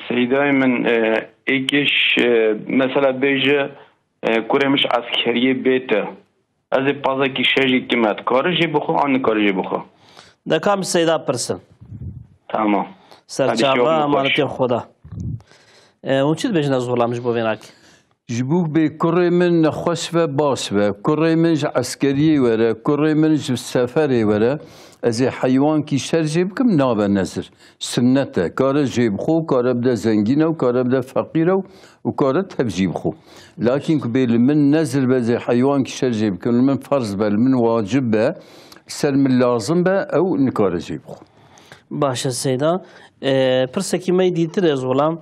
Seydayê min, e, êkiş, e, mesela bêje, e, kurê min ji eskeriyê bête. Ez ê pazekî şer jî kime. Dikare jê bixwe an nikare jê bixwe? De kam Seyda pirsin. Tamam. Serçava, emanetê Xweda. E, hûn çi dibêjin ez xulam ji bo vênakê? Ji bo bê kurê min nexweş ve, baş ve, kurê min ji eskeriyê were, kurê min ji seferê were, ez ê heywankî şer jê bikim, nabe nezir. Sinnet e. Kare jê bixwe, kare bide zengîn e û kare bide feqîr e û kare tev jî bixwe. Lakin ku bê li min nezir be, ez ê heywankî şer jê bikim, li min ferz be, li min wacib be, ser min lazim be, ew nikare jê bixwe. Baş e Seyda. E, pirsekî me yî dîtir e, ez xulam.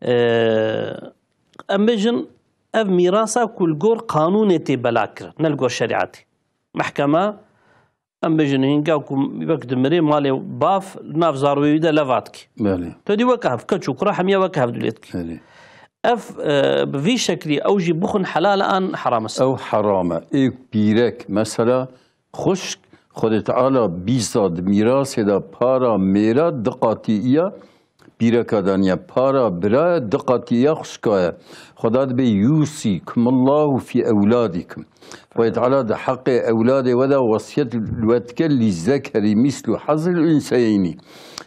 E, Em bêjin, ev mîrasa ku li gor qanûnê tê belakirin, ne li gor şerîetê. Mehkeme, em bêjin, hînga ku wek dimirê malê bav li nav zarokê wî de leva dike. Belê. Tu dî weke hev, keç û kura hemiya weke hev dûlê dike. Belê. Ev, e, bi vî şeklî ew jî bixwin helal e an heram e? Ew heram e. Ê pîrek, mesela, xwişk, Xwedê Teala bîza di mîrasê de para mêra du qatî iya pîreka daniye, para biraya du qatî iya xwişka ye. Xweda dibê, "Yûsîkumullahu fî ewladîkum." Xwedê Teala di heqê ewladê we de wesiyet li we dike, "Lîzzekerî mîslu hazil unseyeynî."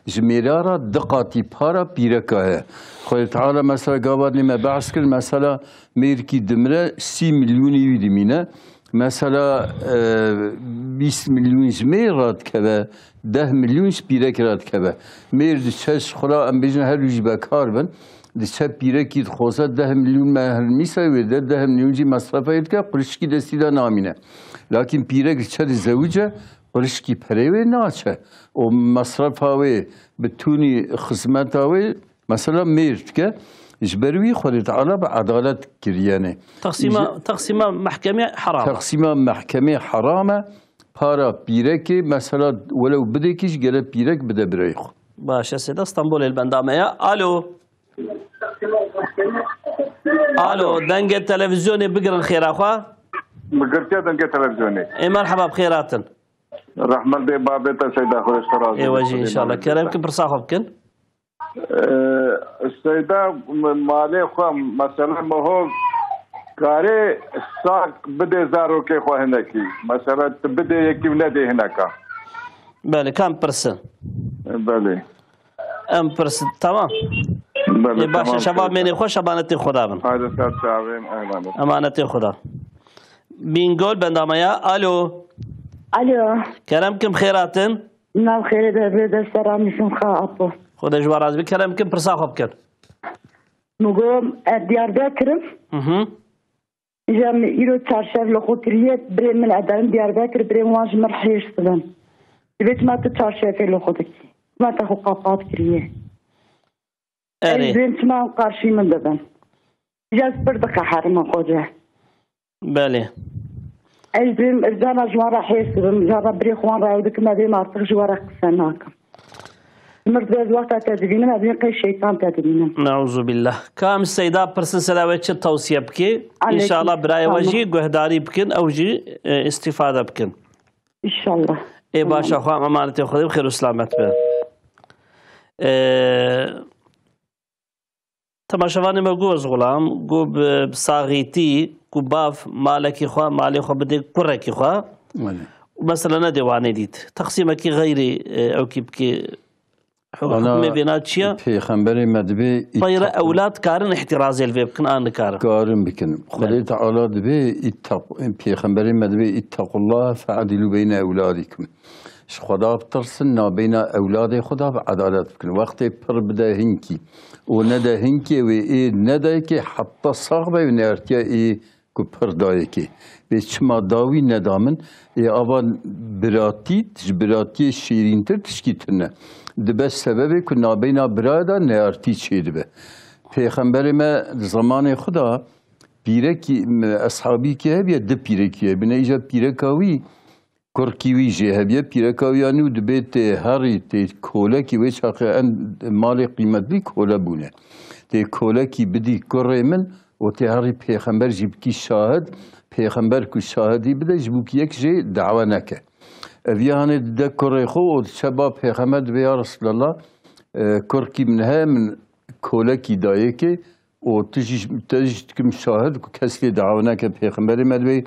Ji mêra re du qatî para pîreka heye. Xwedê Teala mesela gava dilê me behs kir, mesela mêrkî dimire, sî milyonî wî dimîne. Mesela, e, bîst milyon ji mêr re dikeve, deh milyon ji pîrekê re dikeve. Mêr diçe ji xwe re, em bêjin her du jî bekar bin, diçe pîrekî dixwaze deh milyon mehr mîsa wê de, deh milyon jî mesrefa wê dike, qurişkî destî de namîne. Lakin pîrek diçe dizewice, qurişkî perê wê naçe. Û mesrefa wê bi tûnî xizmeta wê Mesela mêr dike, ji ber wî Xwedê Teala bi edalet kiriyene. Teqsîma, teqsîma mehkemê heram e. Teqsîma mehkemê heram e. Para pîrekê, mesela, welew bidêkî jî gere pîrek bide birayê xwe. Baş e, Seyda, Stenbolê li benda me ye. Alo. Alo, dengê televîzyonê bigirin xêra xwe. Bi girtiya dengê televîzyonê. Ê merheba, bi xêr hatin. Rehmet bê babê te Seyda, Xwedê ji te razî be. Ê we jî înşallah. Kerem kin, pirsa xwe bikin. Ee, Seyda, m-, malê xwe, mesela, miho karê sak bidê zarokê xwe hinekî. Mesela, tu bidê yekî û nedê hineka. Belê, kam pirsin? Belê. Em pirsin, tamam. Belê, Ê, baş e, tamam, şeva Seyda. Mênê xwe, şebanetê Xweda bin. Haydi ser çavên, eyvallah. Emanetê Xweda. Bingol, bendamaya. Alo. Alo. Kerem kim, xêr hatin? Nav xêrê de vê de selam misin xa apo. Xweda ji we razî be. Kerem kim, pirsa xwe bikin. Min got, e, Diyarbekir im. Hı hı. Îja min îro çarşev li xwe kiriye, birê min ederin Diyarbekir, birê wan ji min hêrs dibin. Divê çima tu çarşevê li xwe dikî? Çima te xwe qapat kiriye? Erê. Ez dibêm çima em qarşî min dibin? Îja ez pir diqeherim xoce. Belê. Ez dibêm, ez cana ji wan re hêrs dibim, cana birê xwe wan re ew dikim, ez dibêm artık ji we re qise nakim. Mir ez wexta te dibînim, ez ê qey şeytan te dibînim. Neuzubillah. Ka em Seyda pirsin, sera we çi tewsiye bikê? Aleyküm İnşallah birayê we selam. Jî guhdarî bikin, ew jî, e, îstîfade bikin. İnşallah. Ê, baş e, Tamam. Xwe emanetê Xwedê bi xêr û selamet be. E, Temaşevanê me got, ez xulam, got bi, bi saxîtî, ku bav malekî xwe, malê xwe bidê kurekî xwe. Belê. Û mesela nedê wanê dît. Teqsîmekî xeyrî, e, ewkî bikê. Huk-, Ana hukmê vêna çi ye? Pêxemberê me dibê Xeyre îttaqu- ewlad karin îhtîrazê li vê bikin, an nikarin? Karin bikin. Xwedê Belê. Teala dibê îttaqu-, Pêxemberê me dibê îttaqullah fe'dîlû beyne ewladikum. Ji Xweda bitirsin, nabeyna ewladê xwe de bi edalet bikin. Wextê pir bide hinkî û nede hinkê wê ê nedayekê heta sax be wê neartiya ê ku pir dayekê. Bê çima dawî neda min, ê ava biratî, ji biratiyê şîrîntir tişkî tune. Dibe sebebê ku nabeyna biraya de neartî çêdibe. Pêxemberê me di zemanê xwe de pîrekî, eshabîkê hebiye, di pîrekî hebine. Îja pîreka wî, kurkî wî jê hebiye, pîreka wî ya nû dibê tê herî tê kolekî wê çaxê en malê qîmetlî kole bûne. Tê kolekî bidî kurê min û tê herî pêxember jî bikî şahid, pêxember ku şahidî bide ji bo ku yek jê dawa neke. Ev ya hanê dide kurê xwe û diçe ba pêxember dibê ya Resulallah, e, kurkî min heye, min kolekî dayê kê, û tu jî, te jî dikim şahid ku kes lê dawa neke. Pêxemberê me dibê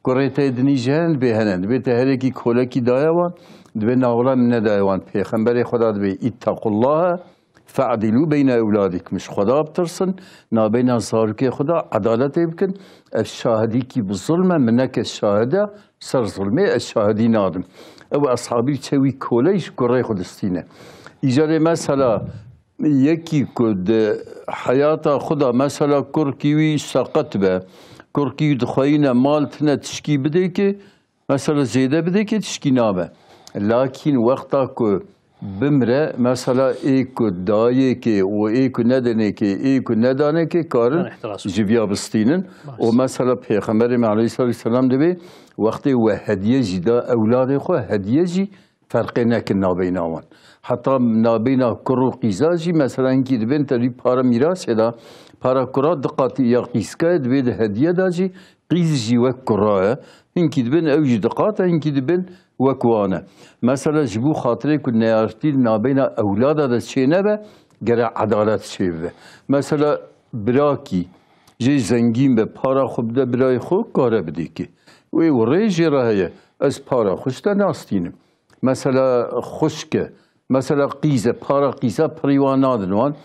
kurê te dinî jî hene, dibê hene. Dibê te herekî kolekî daye wan, dibê na wela min nedaye wan. Pêxemberê Xweda dibê, "Îttequllaha fe'dilû beyne ewladikum." Ji Xweda bitirsin, nabeyna zarokê xwe de edaletê bikin. Ev şahidîkî bi zulm e, min neke şahide ser zulmê, ez şahidî nadim. Ew eshabî çewî koley ji kurê xwe distîne. Îcarê mesela yekî ku di heyata xwe de mesela kurkî wî seqet be, kurkî wî dixweyîne mal tine tişkî bidê ki, mesela zêde bidê ki tişkî nabe. Lakîn wexta ku bimre, mesela ê ku dayê kê û ê ku nedenê kê, ê ku nedanê kê karin Kan ihtiras. Ji viya bistînin. Baş. Û mesela Pêxemberê me aleyhissalatu vesselam dibê wextê we hediye jî da ewladê xwe, hediye jî ferqê nekin nabeyna wan. Heta nabeyna kur û qîza jî, mesela hinkî dibên te dî para mîrasê de, para kura du qatî ya qîzka ye, dibê di hediye de jî qîz jî wek kura ye. Hinkî dibên ew jî du qat e, hinkî dibên wek wan e. Mesela ji bo xatirê ku neyartî nabeyna ewlada de çênebe, gere edalet çêbibe. Mesela birakî jê zengîn be, para xwe bide birayê xwe, kare bidê ki. Wê û rê jê re heye. Ez para xwe ji te nastînim. Mesela xwişk e. Mesela qîz e. Para qîza pirî wan nadin wan.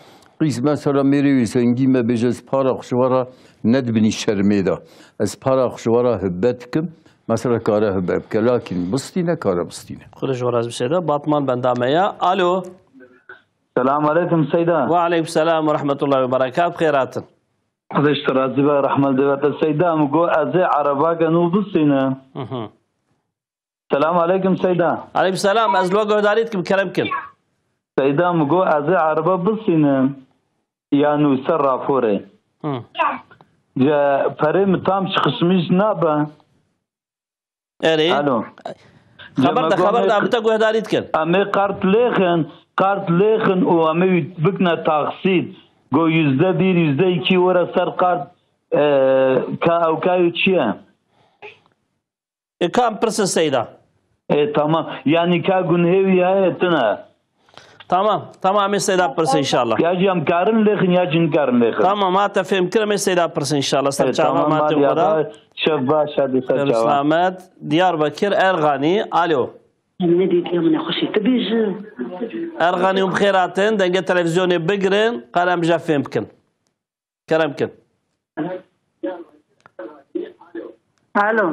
Qîz mesela mêrê wî zengîn be, bêje, "Ez para xwe ji we re nedibinî şermê de. Ez para xwe ji we re hibe dikim." Mesela kare hibe bike. Lakîn bistîne, kare bistîne. Xwedê ji we razî be Seyda. Batman benda me ya. Alo. Selam aleyküm Seyda. Ve aleyküm selam ve rahmetullahi ve berekat. Xêr hatin. Xwedê ji te razî be, rehmet dê we te Seyda. Min got, "Ez ê erebake nû bistînim." Hı hı. Selam aleyküm Seyda. Aleyküm selam. Ez li we guhdarî dikim, kerem kin. Seyda, min got, "Ez ê erebe bistînim." Ya nû ser raporê. Hı. Ji perê min tam çiqişmîş nabe. Erê. Alo. Xeber de, xeber de, em bi te guhdarî dikin. Em ê qert lêxin, qert lêxin û em ê wî bikine taksît. Go yüzde bir, yüzde iki were ser qert, e, ka ew kayo çi ye? E, ka em pirsin Seyda. E, tamam. Yani ka gunhê wî heye tune. Tamam, tamam, em ê Seyda pirsin inşallah. Ya jî em karin lêxin, ya jî nikarin lêxin. Tamam, ma te fêm kir, em ê Seyda pirsin inşallah. Ser E, çava tamam, ma te hadi xwe da. Şev baş, hadi ser Xêr çava. Selamet. Diyarbekir, Erxanî. Alo. Em nedî diya min e xweşî. Tu bêjî. Erxanî û bi xêr hatin, dengê televîzyonê bigirin, qala em ji fêm bikin. Kerem kin. Alo.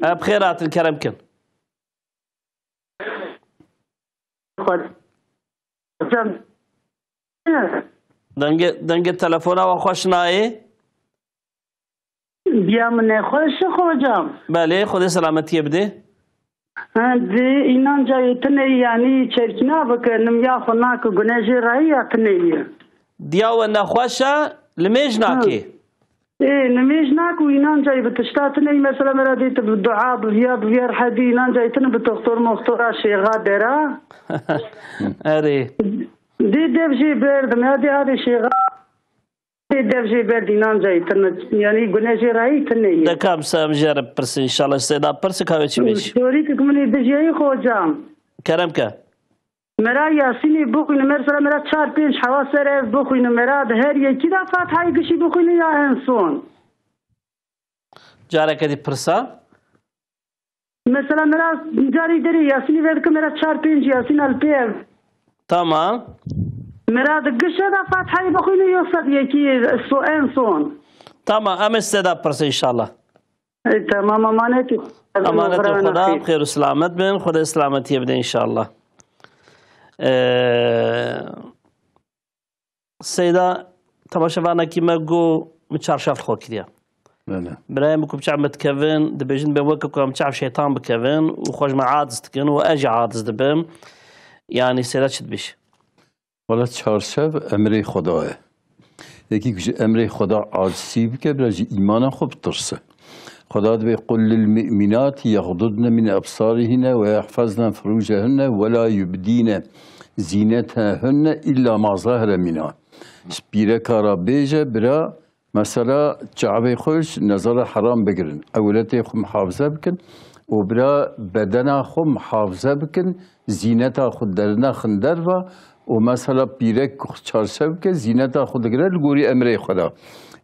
E, bi xêr hatin, kerem kin. Hocam. Dengê, dengê telefona we xweş nayê. Diya min nexweş e, hocam. Belê, Xwedê selametiyê bidê. Ha, di înanca yê tune, yanî çerkîna bikinim ya xwe nake, gune jê rayî ya tune ye. Diya we nexweş e, limêj Ha. nakê. Ê, nimêj nak û înancayî bi tişta tune yî, mesela me ra dê tu bi dua, bi viya, bi viya rihedî înancayî tune bi toxtor moxtora şêxa dera. Erê. Dê dev jê berdim, ya dê adê şêxa. Dê dev jê berd înancayî tune, yanî gune jê rayî tune yî. Dekam se em jê re bipirsin înşallah. Seyda pirsik ha wê çi bêjî? Torîkik min ê dijyayî hocam. Kerem ke. Mera Yasînê bixwîne, mesela mera çar pênc hewa ser ev bixwîne, mera di her yekî de Fatihayê gişî bixwîne ya en son? Careke dî pirsa. Mesela mera carî derê Yasînê vedike, mera çar pênc Yasîn el pê ev. Tamam. Mera di gişe de Fatihayê bixwîne, yoksa di yekî so en son? Tamam, em ê sê de pirsin înşallah. Ê, tamam, emanetî. Emanetê Xweda, bi xêr û selamet bin, Xwedê selametiyê bide înşallah. Ee, Seyda, temaşevanekî me got, min çarşaf li xwe kiriye. Bele. Birayê min ku bi çav me dikevin, dibêjin, dibê weke ku em çav şeytan bikevin û xwe ji me aciz dikin û ez jî aciz dibim. Yanî Seyda çi dibêjî? Wela çarşev emrê Xweda ye. Yekî ku ji emrê Xweda acizî bike, bira ji îmana xwe bitirse. Xweda dibê, "Qul lil mu'minati yaghdudne min ebsarihine ve yahfazne furucehunne ve la yubdine zinetehunne illa ma zahre minha." Ji pîreka re bêje, bira, mesela çavê xwe ji nezara heram bigirin, ewletê xwe muhafize bikin û bira bedena xwe muhafize bikin, zîneta xwe derine xin derva û mesela pîrek ku çarşev bike, zîneta xwe digire li gorî emrê Xweda.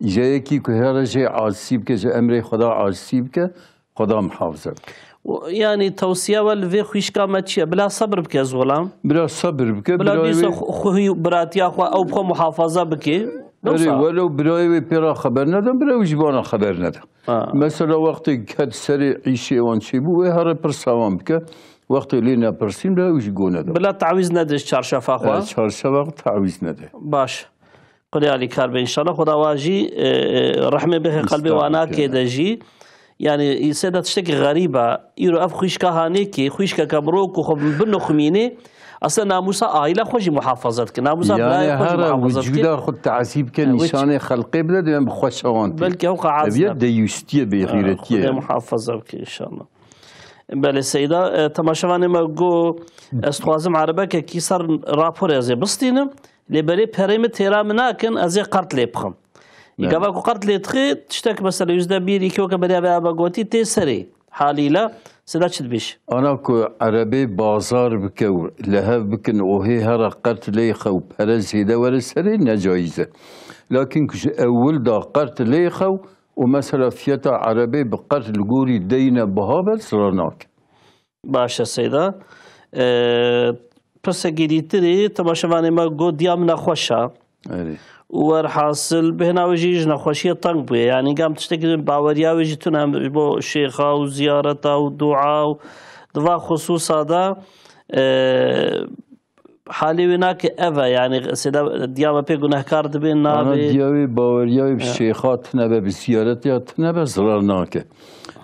Îca yekî ku here jê acizî bike, ji emrê Xweda acizî bike, Xweda muhafize bike. Yanî tewsiya we li vê xwîşka me çi ye? Bila sebir bike zilam. Bila sebir bike, Bila bila dîsa wê xwe, xwe, biratiya xwe, ew bi xwe muhafaza bike. Erê, Wisa. Welew birayê wê pê re xeber nede, bila wî ji wana xeber nede. Ha. Mesela wextê ket serê îşê wan çêbû, wê here pirsa wan bike. Wextê lê nepirsîn, bila wî ji go nede. Bila tawîz nede ji çarşefa xwe. E, çarşefa xwe tawîz nede. Baş. Xwedê alîkar be înşallah. Xweda wa jî, e, e, rehmê bixe qelbê wana kê de jî. Yanî, îse de tiştekî xerîb e. Îro ev xwîşka hanê kê, xwîşkeke mirov ku xwe binoxmînê, aslında namûsa aîla xwe jî muhafaza dike. Namûsa birayê xwe jî muhafaza dike. Yanî, hera wicûda xwe tazî bike, nîşanê xelqê bide, divê bi xwe şewantê. Belkî ew qehaz Ev ye deyûstiyê, bêxîretiyê. Xwedê muhafaza bike înşallah. Belê Seyda, e, temaşevanê me got, ez dixwazim erebekekî ser raporê ez ê bistînim. Lê berê perê min têra min nakin, ez ê qert lê bixim. Belê. Gava ku qert lê dixî, tiştek mesela yüzde bir, iki weke beriya vê ava gotî, tê serê. Halîle, Seyda çi dibêjî? Ana ku erebê bazar bike û li hev bikin û hê here qert lê xe û pere zêde were serê, ne cayîz e. Lakin ku ji ewil da qert lê xe û û mesela fiyeta erebê bi qert li gorî deyne biha be, zirar nake. Baş e Seyda. Ee, pirsekî dîtirî, temaşevanê me got, diya min nexweş e. Erê. Û werhasil bêhna wê jî ji nexweşiyê teng bûye. Yanî gam tiştekî din baweriya wê jî tune em ji bo şêxa û ziyareta û dua û di va xusûsa de, e, halê wê nake ev e. Yanî Seyda diya me pê gunehkar dibe, Ana nabe. Diya wê baweriya wê bi Ya. şêxa tune be, bi ziyaretiya tune be, zirar nake.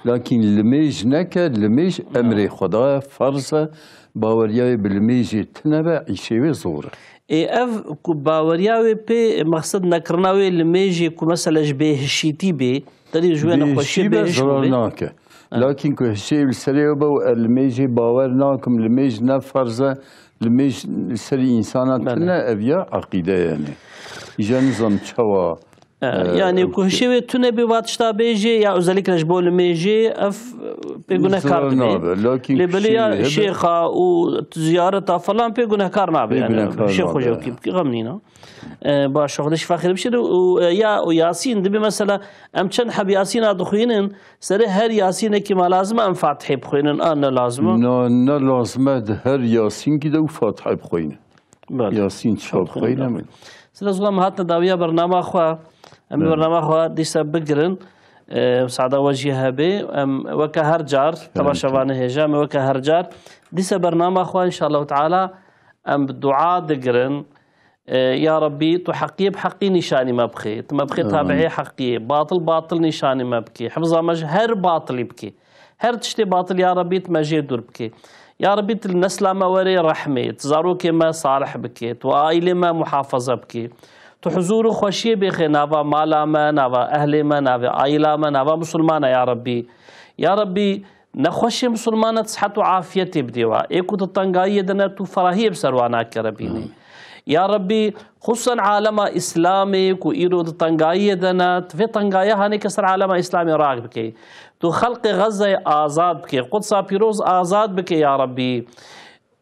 Lakin limêj neke, limêj emrê Xweda ye, ferz e. Baweriya wê bi limêjê tune be, îşê wê zor e. Ê ev ku baweriya wê pê, mexsed nekirina wê limêjê ku mesela ji bêhişîtî bê, tenê ji wê nexweşiyê Bêhişî be, bêhiş zirar bibe. nake. Ha. Lakin ku hişê li serê wê be û ez limêjê bawer nakim, limêj ne ferz e, limêj li serî însana Belê. tune, ev ya eqîde ye, yanî. Îja nizam çawa E, Ee, yanî ku hişê wê tune bê va tişta bêjê ya özellikle ji bo limêjê ev, e, pê gunehkar dibê. Lê belê ya şêxa û ziyareta falan pê gunehkar nabe. Pê yanî gunehkar hişê xwe nabe. Jewkî bikî, xem nîna. E, baş, Xwedê şifa xêr bişêre û, e, ya, û Yasîn dibê mesela em çend heb Yasîna dixwînin, serê her Yasînekî ma lazim e em Fatihê bixwînin, an ne lazim e? Na, ne lazim e di her Yasînkî de û Fatihê bixwînin. Belê. Yasîn çav xeyr neme. Sila zû em hatin dawiya bernama xwe, em ê bernama xwe dîsa bigirin. E, Sada we jî hebê. Em weke her car, temaşevanê hêja, em ê weke her car. Dîsa bernama xwe, înşallah teala, em bi dua digirin. E, ya Rabbî, tu heqiyê bi heqî nîşanî me bixê. Tu me bixê tabi'ê heqiyê. Batil, batil nîşanî me bikê. Hifza me ji her batilî bikê. Her tiştê batil ya Rabbî tu me jê dûr bikê. Ya Rabbî tu li nesla me werê rehmê, tu zarokê me salih bikê, tu aîlê me muhafaza bikê. Tu huzûr û xweşiyê bêxê nava mala me, nava ehlê me, nava aîla me, nava misilmana ya Rabbî. Ya Rabbî nexweşê misilmana tu sihet û afiyetê bidê wa. Ê ku di tengayiyê de ne tu ferahiyê bi ser wan nake Rebînê. Ya Rabbî, xusûsan alema Îslamê ku îro di tengayiyê de ne, tu vê tengaya hanê ke ser alema Îslamê rak bikey. Tu xelqê Xezzeyê azad bike, Qudsa pîroz azad bike ya Rabbî.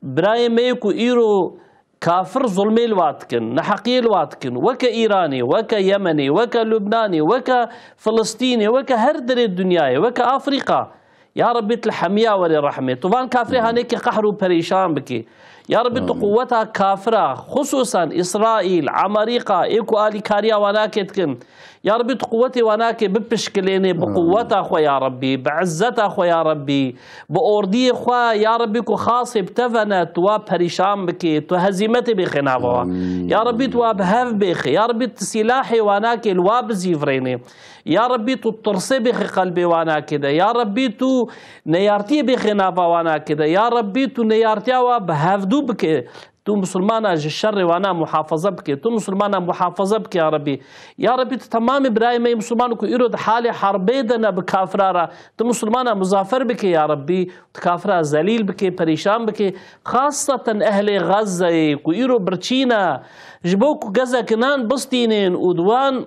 Birayê me yê ku îro kafir zulmê li wa dikin, neheqiyê li wa dikin, weke Îranê, weke Yemenê, weke Lubnanê, weke Filistînê, weke her derê dinyayê, weke Afrîka. Ya Rabbî tu li hemiya werê rehmê. Tu van kafirê hanê ke qehr û perîşan bikî. Ya Rabbî tu quweta kafira, xusûsan Îsraîl, Amerîka, ê ku alîkariya wan nake dikin. Ya Rabbî, tu quwetê wan nake bipişkilênê bi quweta xwe ya Rabbî, bi izzeta xwe ya Rabbî, bi ordiyê xwe ya Rabbî ku xasê bi te ve ne, tu wa perîşan bikê, tu hezîmetê bêxê nava wan. Ya Rabbî, tu wa bi hev bêxê. Ya Rabbî, tu sîlahê wan nake li wa bizîvirênê. Ya Rabbî, tu tirsê bêxê qelbê wan nake de. Ya Rabbî, tu neyartiyê bêxê nava wan nake de. Ya Rabbî, tu neyartiya wa bi hevdû bike. Tu misilmana ji şerê wana muhafaza bike. Tu misilmana muhafaza bike ya Rabbî. Ya Rabbî tu temamê birayê me yê misilman ku îro di halê herbê de ne bi kafira re. Tu misilmana muzafer bike ya Rabbî. Tu kafira zelîl bike, perîşan bike. Xaseten ehlê Xezzeyê ku îro birçî ne. Ji bo ku gezek nan bistînin û di wan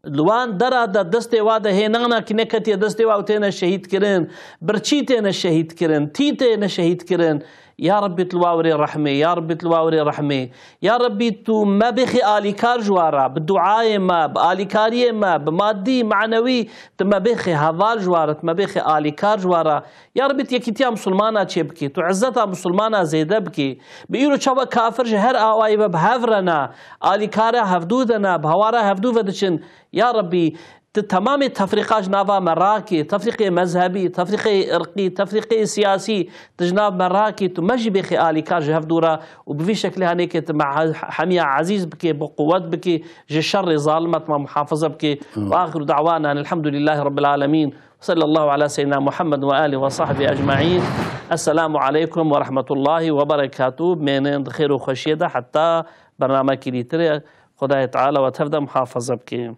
Li wan dera de destê wa de hê nana kî neketiye destê wa û têne şehîd kirin. Birçî têne şehîd kirin. Tî têne şehîd kirin. Ya Rabbî tu li wa wirê rehmê. Ya Rabbî tu li wa wirê rehmê. Ya Rabbî tu me bêxê alîkar ji wa re. Bi duayê me, bi alîkariyê me, bi madî, manewî tu me bêxê heval ji wa re, tu me bêxê alîkar ji wa re. Ya Rabbî tu yekîtiya misilmana çêbikî. Tu izzeta misilmana zêde bikî. Bi îro çawa kafir ji her awayî ve bi hev re ne. Alîkara hevdû de ne. Bi hawara hevdû ve diçin. Ya Rabbî, tu temamê tefrîqa ji nava me rakî, tefrîqê mezhebî, tefrîqê irqî, tefrîqê siyasî, tu ji nav me rakî, tu me jî bêxê alîkar ji hevdû re û bi vî şeklê hanêkê tu me he-, hemiya ezîz bikê, bi quwet bikê, ji şerê zalimet me muhafaza bikê. Û axiru da'wana elhamdulîllahî rabbil alemîn. Sallallahu ala seyyidina Muhammed ve alihi ve sahbihi ecmaîn. Esselamu aleykum ve rahmetullahi ve berekatuh. Mênin di xêr û xweşiyê de heta bernamekî dîtirê. Xwedayê Teala we tev de muhafaza bikê.